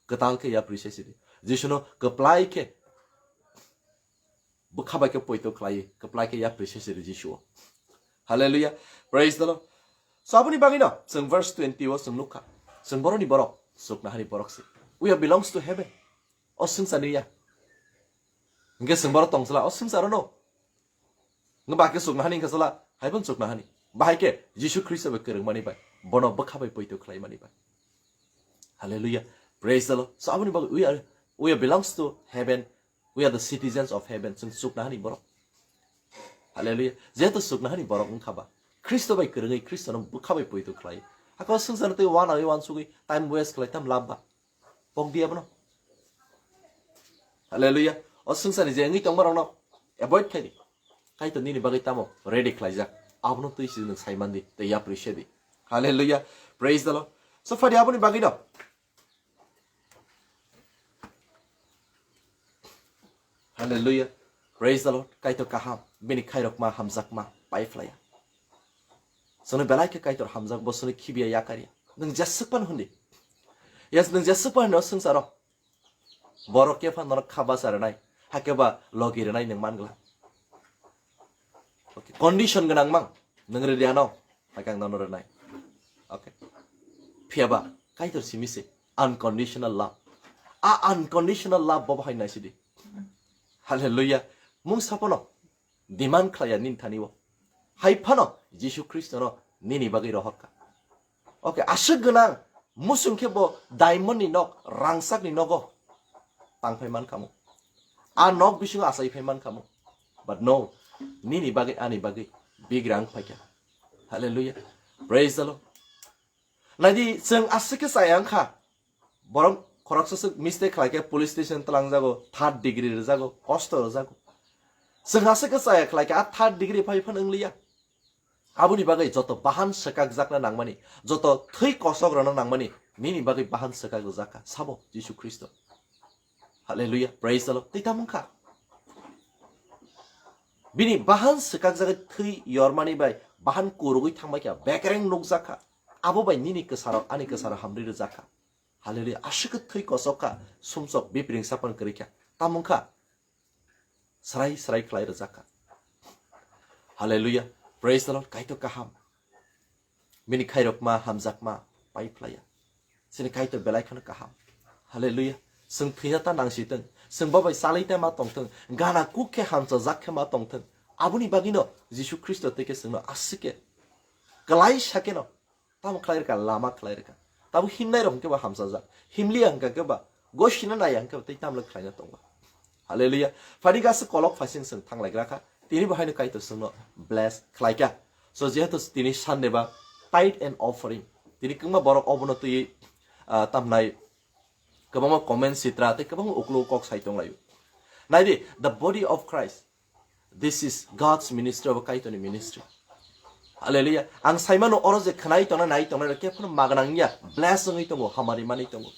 Kwtal khe yapri se sidi. Jisuno kwplai khe bwkha bai khe poito khlai, kwplai khe yapri se sidi Jisuo. Hallelujah. Praise the Lord. So aboni bagwino chwng verse twenty o chwng nukha. Chwng boroni borok, chuknahani borok se. We are belongs to heaven. O swngcharni ya. Hingke chwng borok tongsala, o swngcharo no. Hingke bahai khe chuknahani hingke sala, hai phano chuknahani. Bahai khe Jisu Khristo bai kwrwngmani bai, bono bwkha bai poito khlaimani bai. Hallelujah. Praise the Lord. So aboni bagwi we are, we are belongs to heaven. We are the citizens of heaven. Chwng chuknahani borok. Hallelujah. Jehetu chuknahani borok wngkha ba, Khristo bai kwrwngwi Khristono bwkha bai poito khlai. Hakhe o swngcharno tei uanaui uansugwi time waste khlai tam lab ba? Pok di abono. Hallelujah. O swngcharni je wngwi tongma rokno avoid khai di. Kaitor nini bagwi tamo ready khlaijak. Abono twi si nwng sai man di, tei yapri se di. Hallelujah. Praise the Lord. So phadi aboni bagwi no. Hallelujah. Praise the Lord. Kaitor kaham. Bini khairokma hamjakma pai phlaiya. Chwngno belai khe Kaitor hamjak, bo chwngno khibiya yakarya. Nwng jeswk phano hwn di. Yes, nwng jeswk phano hwn di o swngcharo. Borok khe phano norok kha bacha rwnai, hakhe ba logi rwnai nwng man glak. Okay. Condition gwnang mang, nwng rwdi ano, hakhe ang nono rwnai. Okay. Phiya ba Kaitor simi se unconditional love. A unconditional love bo bahai naisidi. Hallelujah. Mungsa phano demand khlaiya nini thani o. Hai phano Jisu Khristono nini bagwi rohorkha. Okay, aswk gwnang, muchung khe bo diamond ni nok, rangchak ni nogo tang phai man khamu. A nok bisingo achai phai man khamu. But no, nini bagwi, ani bagwi bigrang phaikha. Hallelujah. Praise the Lord. Naidi, chwng aswk khe chaya wngkha. Borok khoroksa swk mistake khlai khe police station twlangjago, third degree rwjago, kosto rwjago. Chwng aswk khe chaya khlai khe a third degree phai phano wngliya. Aboni bagwi joto bahan swkakjakna nangmani, joto thwi kosok rwna nangmani, nini bagwi bahan swkak rwjak kha, sabo Jisu Khristo. Hallelujah, praise the Lord. Tei tamo wngkha? Bini bahan swkakjagwi thwi yormani bai bahan kurugwi thangbai kha, bekereng nukjak kha. Abo bai nini kwsarok, ani kwsarok hamri rwjak kha. Hallelujah. Aswk khe thwi kosok kha, sumsok bipring sapan kwrwi kha. Tamo wngkha? Srai srai khlai rwjak kha. Hallelujah. Praise the Lord. Kaitor kaham. Bini khairokma, hamjakma pai phlaiya. Chini Kaitor belai kheno kaham. Hallelujah. Chwng thwina ta nangsi thung. Chwng bo bai chalwi ta ma tong thung. Gana kuk khe hamchajak khe ma tong thung. Aboni bagwino Jisu Khristo tei khe chwngno aswk khe kwlai sa kheno tamo khlai rwkha, lama khlai rwkha. Tamo himnai rok hwnkhe ba hamchajak. Himliya hwnkha khe ba Gosina nai ang khe tei tamle khlaina tongo. Hallelujah. Phadi gasa kolok phaising sing thanglaigra kha. Tini bo haino Kaitor songno bless khlaika. So jehetu tini Sunday ba tithe and offering. Tini kwbangma borok obono twi, ah, tamnai kwbangma comment sitra tei kwbangma uklo kok sai tonglaio. Naidi, the body of Christ. This is God's ministry, obo Kaitorni ministry. Hallelujah. Ang saimano oro je khnai tongnai, nai tongnai rok khe phano magnang ya, bless wngwi tongo, hamari manwi tongo.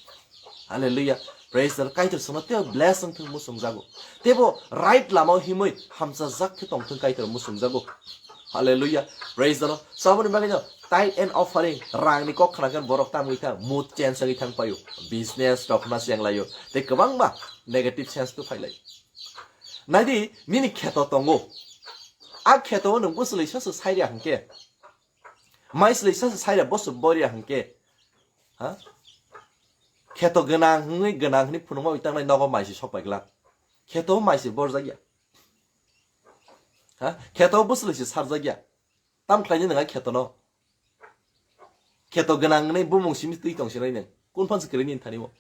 Hallelujah. Praise the Lord. Kaitor sono tei bless wngthung musungjago. Tebo right lama himwi hamchajak khe tongthung Kaitor musungjago. Hallelujah. Praise the Lord. Saboni bagwi no tithe and offering rangni kok khna khe borok tamwi thang, mood change wngwi thang paio. Business rok khna chenglaio. Tei kwbangma negative sense tu phailai. Naidi, nini kheto tongo. A kheto o nwng bwswlwi sasu sairya hwnkhe. Maislwi sasu sairya bosu borya hwnkhe. Ha? Kheto gwnang hwnwi gwnang hwnwi phunukma bai tangnai nogo maisi sokpai glak. Kheto o maisi borjakya. Ha? Kheto o bwswlwi se sarjakya. Tam khlaini nwng a khetono? Kheto gwnang hwnwi bumung simi twi tong sinai nwng. Kun phan se kwrwi nini thani o?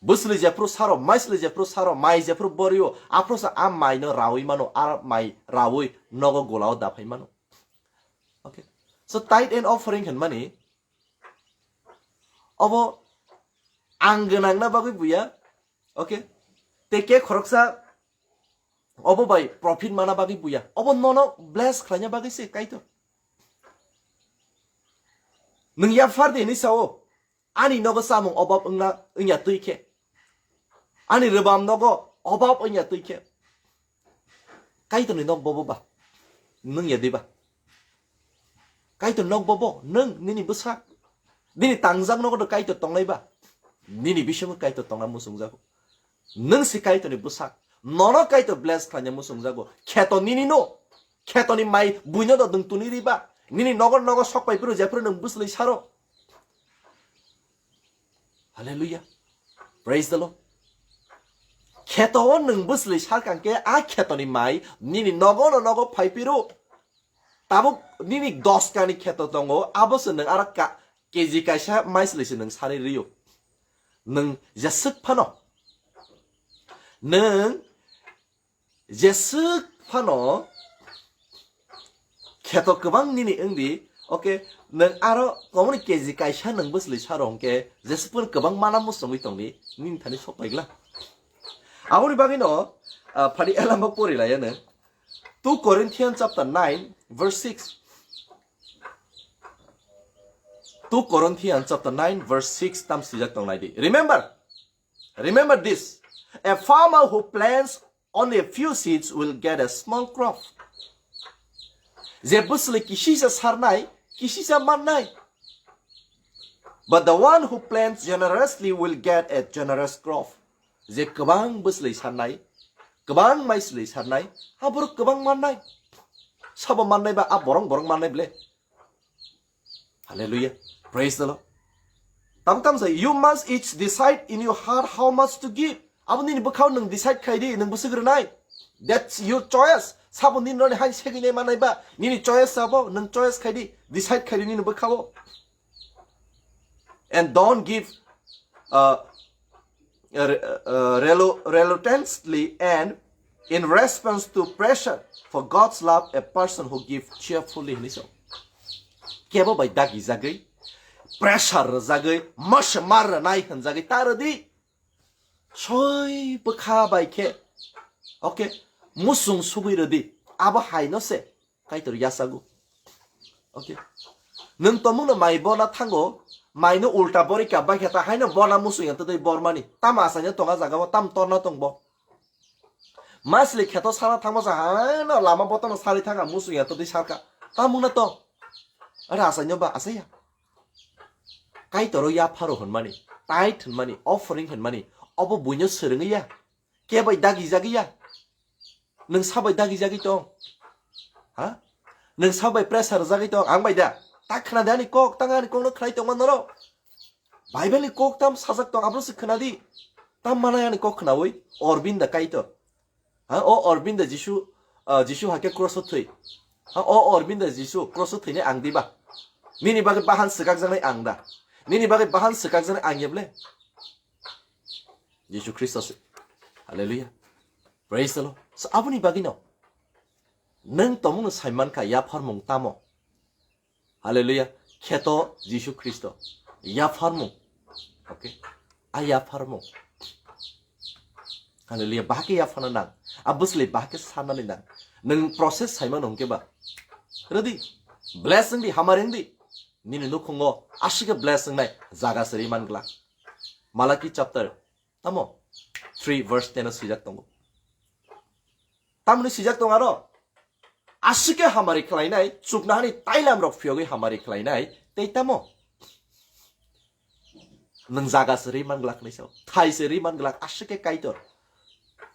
Bwswlwi jephru saro, maislwi jephru saro, mai jephru borio, aphuru sa a mai no rawi mano, a mai rawi nogo golao daphai mano. Okay. So tithe and offering hwnmani obo ang gwnangna bagwi buya. Okay. Tei ke khoroksa obo bai profit mana bagwi buya. Obo nono bless khlaina bagwi se Kaitor. Nwng yaphar de hinwi sao, ani nogo samung obab wngna wngya twi khe. Ani rwbam nogo obab wngya twi khe. Kaitorni nok bobo ba? Nwng ya diba? Kaitor nok bobo? Nwng nini bwsak. Nini tangjak nogo do Kaitor tongnai ba? Nini bisingo Kaitor tongna musungjago. Nwng si Kaitorni bwsak. Nono Kaitor bless khlaina musungjago. Kheto nini no. Khetoni mai buino do nwng tuni riba. Nini nogo nogo sok pai phuru jephuru nwng bwswlwi saro. Hallelujah. Praise the Lord. Kheto o nwng bwswlwi sarkang khe a khetoni mai nini nogo no nogo phai phuru. Tabuk nini dos kani kheto tongo, abo se nwng aro ka-, K G kaisa maislwi se nwng sari rio. Nwng jeswk phano. Nwng jeswk phano kheto kwbang nini wngdi, okay, nwng aro komoni K G kaisa nwng bwswlwi saro hwnkhe jeswk phano kwbang mana musungwi tongdi, nini thani sok paigla. Aboni bagwino, ah, phani elamba pori laiya nwng. Two Corinthians chapter nine, verse six. Two Corinthians chapter nine, verse six tam swijak tong naidi. Remember, remember this. A farmer who plants only a few seeds will get a small crop. Je bwswlwi kisisa sarnai, kisisa mannai. But the one who plants generously will get a generous crop. Je kwbang bwswlwi sarnai, kwbang maislwi sarnai, aborok kwbang mannai. Sabo mannai ba a borong borong mannai ble. Hallelujah. Praise the Lord. Tam tam say, you must each decide in your heart how much to give. Abo nini bwkhao nwng decide khai di, nwng bwswk rwnai. That's your choice. Sabo nini roni hain segwi nai manai ba, nini choice sabo, nwng choice khai di, decide khai di nini bwkhao. And don't give, uh, uh, re-, uh, relu-, reluctantly and in response to pressure, for God's love a person who gives cheerfully hinwi song. Kebo bai dagi jagwi, pressure rwjagwi, moshe mar rwnai hwnjagwi ta rwdi. Soi bwkha bai khe, okay, musung sugwi rwdi. Abo haino se Kaitor yachago. Okay. Nwng tomungno mai bona thango, maino ulta bori kap bai khe ta haino bona musung yang twi bormani. Tam achaino tonga jagao, tam torna tongbo. Masli kheto sana thangma sa haino lama botono sali thanga musung yang twi sarka. Tamungna tong. Ara achaino ba achaya. Kaitoro yapharo hwnmani, tithe hwnmani, offering hwnmani, obo buino swrwngwi ya. Kebai dagi jagwi ya. Nwng sabai dagi jagwi tong? Ha? Nwng sabai pressure rwjagwi tong? Ang bai da. Ta khna de ani kok, tang ani kokno khnai tongma norok. Bible ni kok tam sajak tong, abro se khna di. Tam manai ani kok khnawi, Orbinda Kaitor. Ha, o Orbinda Jisu, ah, Jisu hake cross o thwi. Ha, o Orbinda Jisu cross o thwini ang diba. Nini bagwi bahan swkakjaknai ang da. Nini bagwi bahan swkakjaknai ang yeble. Jisu Khristo se. Hallelujah. Praise the Lord. So, aboni bagwi no nwng tomungno saiman kha yapharmung tamo. Hallelujah. Kheto Jisu Khristo. Yapharmung. Okay. A yapharmung. Hallelujah. Bahake yaphana nang. A bwsli bahake sanani nang. Nwng process saimano hwnkhe ba. Ready? Bless wngdi, hamari wngdi. Nini nukhungo aswkhe bless wngnai jaga siri man glak. Malaki chapter tamo three verse ten o swijak tongo. Tamoni swijak tong aro. Aswkhe hamari khlainai, chuknahani tailam rok phiyogwi hamari khlainai, tei tamo. Nwng jaga se ri man glak hinwi sao. Thai se ri man glak, aswkhe Kaitor.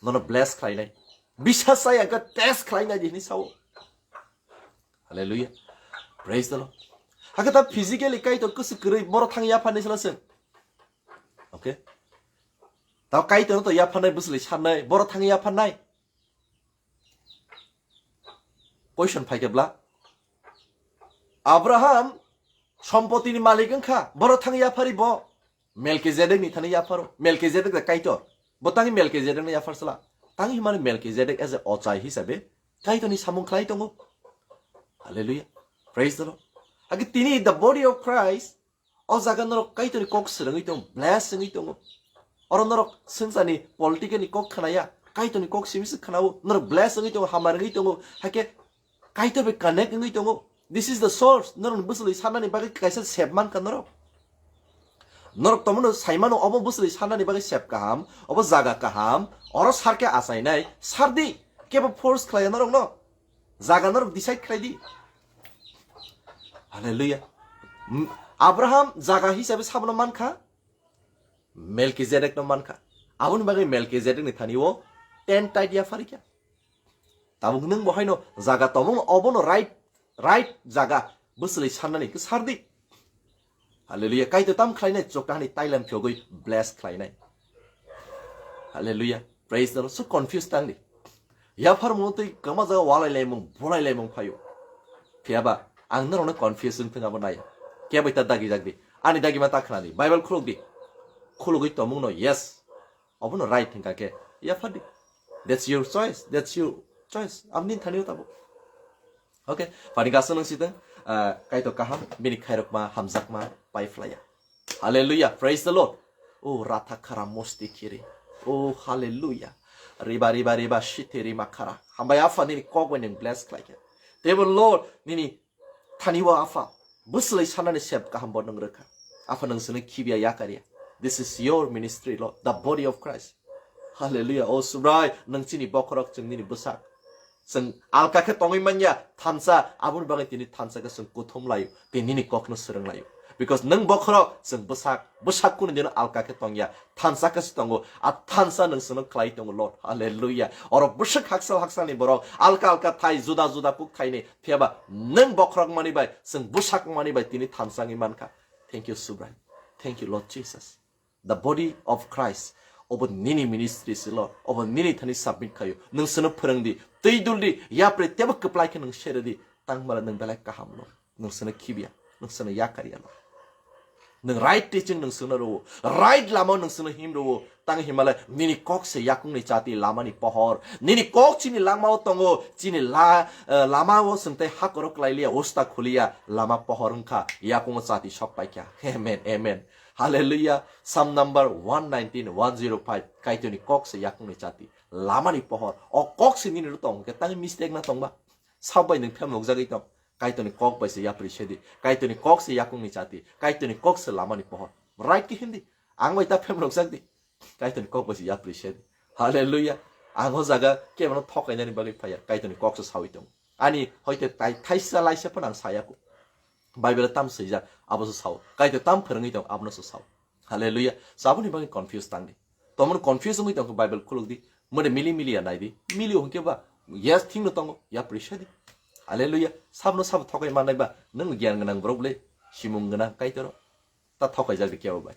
Nono bless khlainai. Bisas sai angkha test khlainai di hinwi sao. Hallelujah. Praise the Lord. Hakhe ta physically Kaitor kwswk kwrwi boro thang yapharnai sala se. Okay. Ta Kaitor to yapharnai bwsli sannai, boro thang yapharnai. Question phaikhe bla. Abraham sompotini malik wngkha, boro thang yaphari bo. Melkizedek ni thani yapharo. Melkizedek da Kaitor. Bo tangi Melkizedek ni yaphar sala. Tangi himani Melkizedek as a ochai hisabe Kaitor ni samung khlai tongo. Hallelujah. Praise the Lord. Hake tini the body of Christ. O jaga norok Kaitor ni kok swrwngwi tongo, bless wngwi tongo. Oro norok swngcharni political ni kok khnaya, Kaitor ni kok simi se khnao, norok bless wngwi tongo, hamar wngwi tongo. Hake Kaitor bai connect wngwi tongo. This is the source. Norok bwswlwi sanani bagwi kaisa sep mankha norok. Norok tomono saimano obo bwswlwi sanani bagwi sep kaham, obo jaga kaham, oro sarkhe achainai, sardi, kebo force khlaiya norokno. Jaga norok decide khlai di. Hallelujah. M-, Abraham jaga hisabe sabono mankha, Melkizedek no mankha. Aboni bagwi Melkizedek ni thani o ten tithe yapharikha. Tabuk nwng bo haino jaga tobong obono right, right jaga bwswlwi sannani khe sardi. Hallelujah. Kaitor tam khlainai chokahani tailam phiyogwi bless khlainai. Hallelujah. Praise the Lord. So confused tangdi. Yapharmung twi kwma jaga walai laimung, bolai laimung phaio. Phiyaba ang norokno confuse wng thung abo nai. Khe bai ta dagi jagdi. Ani dagi ma ta khnadi. Bible khulukdi. Khulugwi tomungno yes. Obono right hingka khe. Yaphardi. That's your choice. That's your choice. Amni thani tabo. Okay. Pani gasa nang siteng. Ah, Kaitor kaham. Bini khairokma, hamjakma, pai phlaya. Hallelujah. Praise the Lord. O ratha khara mosti kiri. O hallelujah. Riba, riba, riba, shiti, rima khara. Hambai Apha nini kok bai nini bless khlaikha. Table Lord nini thani o Apha. Bwswlwi sanani sep kaham bo nung rwkha. Apha nung sini khibia yakarya. This is your ministry, Lord. The body of Christ. Hallelujah. O Subrai, nung chini bokhorok chwng nini bwsak. Chwng alka khe tongwi manya thansa, aboni bagwi tini thansa khe chwng kuthum laio, tei nini kokno swrwng laio. Because nwng bokhorok chwng bwsak, bwsak kunu dino alka khe tongya, thansa khe se tongo, a thansa nwng chwngno khlai tongo, Lord. Hallelujah. Oro bwswk haksa haksani borok, alka alka thai, juda juda kuk thaini, phiyaba nwng bokhorok mani bai, chwng bwsak mani bai tini thansa wngwi mankha. Thank you, Subrai. Thank you, Lord Jesus. The body of Christ. Obo nini ministry se, Lord. Obo nini thani submit khayo. Nwng seno phwrwng di. Twi dul di. Yapri tebo kwplai khe nwng sere di. Tang mala nwng belai kaham, Lord. Nwng seno khibya. Nwng seno yakarya, Lord. Nwng right teaching nwng seno rwo. Right lama nwng seno him rwo. Tang himalai nini kok se yakung ni chati lama ni pohor. Nini kok chini langma o tongo. Chini la, eh, lama o swngtai hakoro klai liya. Usta khuliya. Lama pohor wngkha. Yakung o chati sok paikha. Amen. Amen. Hallelujah. Psalm number one nineteen, one zero five. Kaitorni kok se yakungni chati. Lamani pohor. O kok se nini ro tong khe tang mistake na tongba. Sab bai nwng phemlok jagwi tong. Kaitorni kok bai se yapri sedi. Kaitorni kok se yakungni chati. Kaitorni kok se lamani pohor. Right ki hindi? Ang bai ta phemlok jagdi. Kaitorni kok bai se yapri sedi. Hallelujah. Ang o jaga kebono thokainani bagwi phaiya. Kaitorni kok se sawi tong. Ani hoite tai thaisa laisa phano ang saya ko. Bible tam swijak, abo se sao. Kaitor tam phwrwngwi tong, abono se sao. Hallelujah. So aboni bagwi confuse tangdi. Tomon confuse wngwi tongkha Bible khulukdi. Mode mili mili ya naidi. Mili hwnkhe ba yes thing no tongo, ya prisa di. Hallelujah. Sabno sabo thokai mannai ba, nwng gyan gwnang borok le, simung gwnang Kaitor. Ta thokaijak di kebo bai.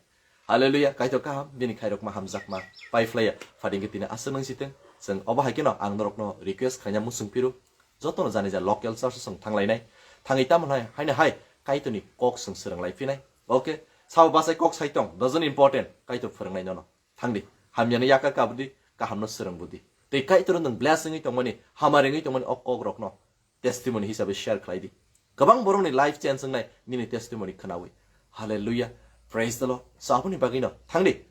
Hallelujah, Kaitor kaham, bini khairokma hamjakma, pai phlaiya, phadingkhe tini aswk nang siteng. Chwng obo hai kheno ang norokno request khaina muchung phiro. Jotono jani ja local church chwng thanglainai. Thangwi tamo hai, haino hai, Kaitorni kok chwng swrwng lai phinai. Okay, sabo bachai kok sai tong, doesn't important, Kaitor phwrwngnai nono. Thangdi. Hamyano yakar kabudi, kahamno swrwngbudi. Tei Kaitor nwng bless wngwi tongmani, hamari wngwi tongmani o kokrokno testimony hisabe share khlai di. Kwbang borokni life change wngnai nini testimony khnawi. Hallelujah. Praise the Lord. So aboni bagwino thangdi.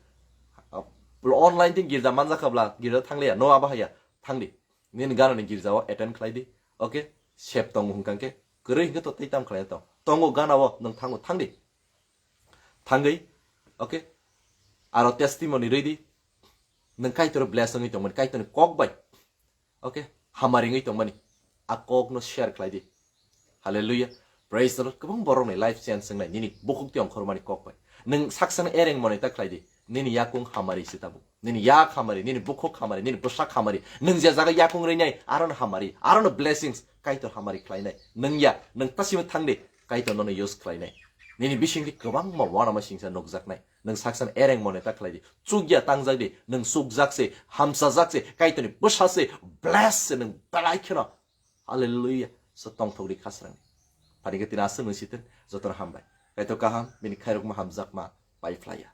Online tin girja manjakha bla girja thangliya, no abo haya. Thangdi. Nini ganani girjao attend khlai di. Okay? Sep tongo hwnkha khe kwrwi hwnkhe to tei tam khlai to. Tongo ganao nwng thango thangdi. Thangwi. Okay? Aro testimony rwi di. Nwng Kaitor bless wngwi tongmani, Kaitorni kok bai. Okay? Hamari wngwi tongmani. A kokno share khlai di. Hallelujah. Praise the Lord. Kwbang borokni life change wngnai nini bukhuk tiyong khormani kok bai. Nwng saksano ereng moneta khlai di. Nini yakung hamari se tabuk. Nini yak hamari, nini bukhuk hamari, nini bwsak hamari. Nwng je jaga yakung rinai, aron hamari, aron blessings, Kaitor hamari khlainai. Nwng ya, nwng tasima thangdi, Kaitor nono use khlainai. Nini bisingdi kwbangma wanama singsa nukjaknai. Nwng saksan ereng moneta khlai di. Chukya tangjak di, nwng chukjak se, hamsajak se, Kaitorni bwsa se, bless se nwng belai kheno. Hallelujah. So tongthok di khasrang. Phani khe tini aswk nwng sitin, jotono hambai. Kaitor kaham, bini khairokma hamjakma, pai phlaiya.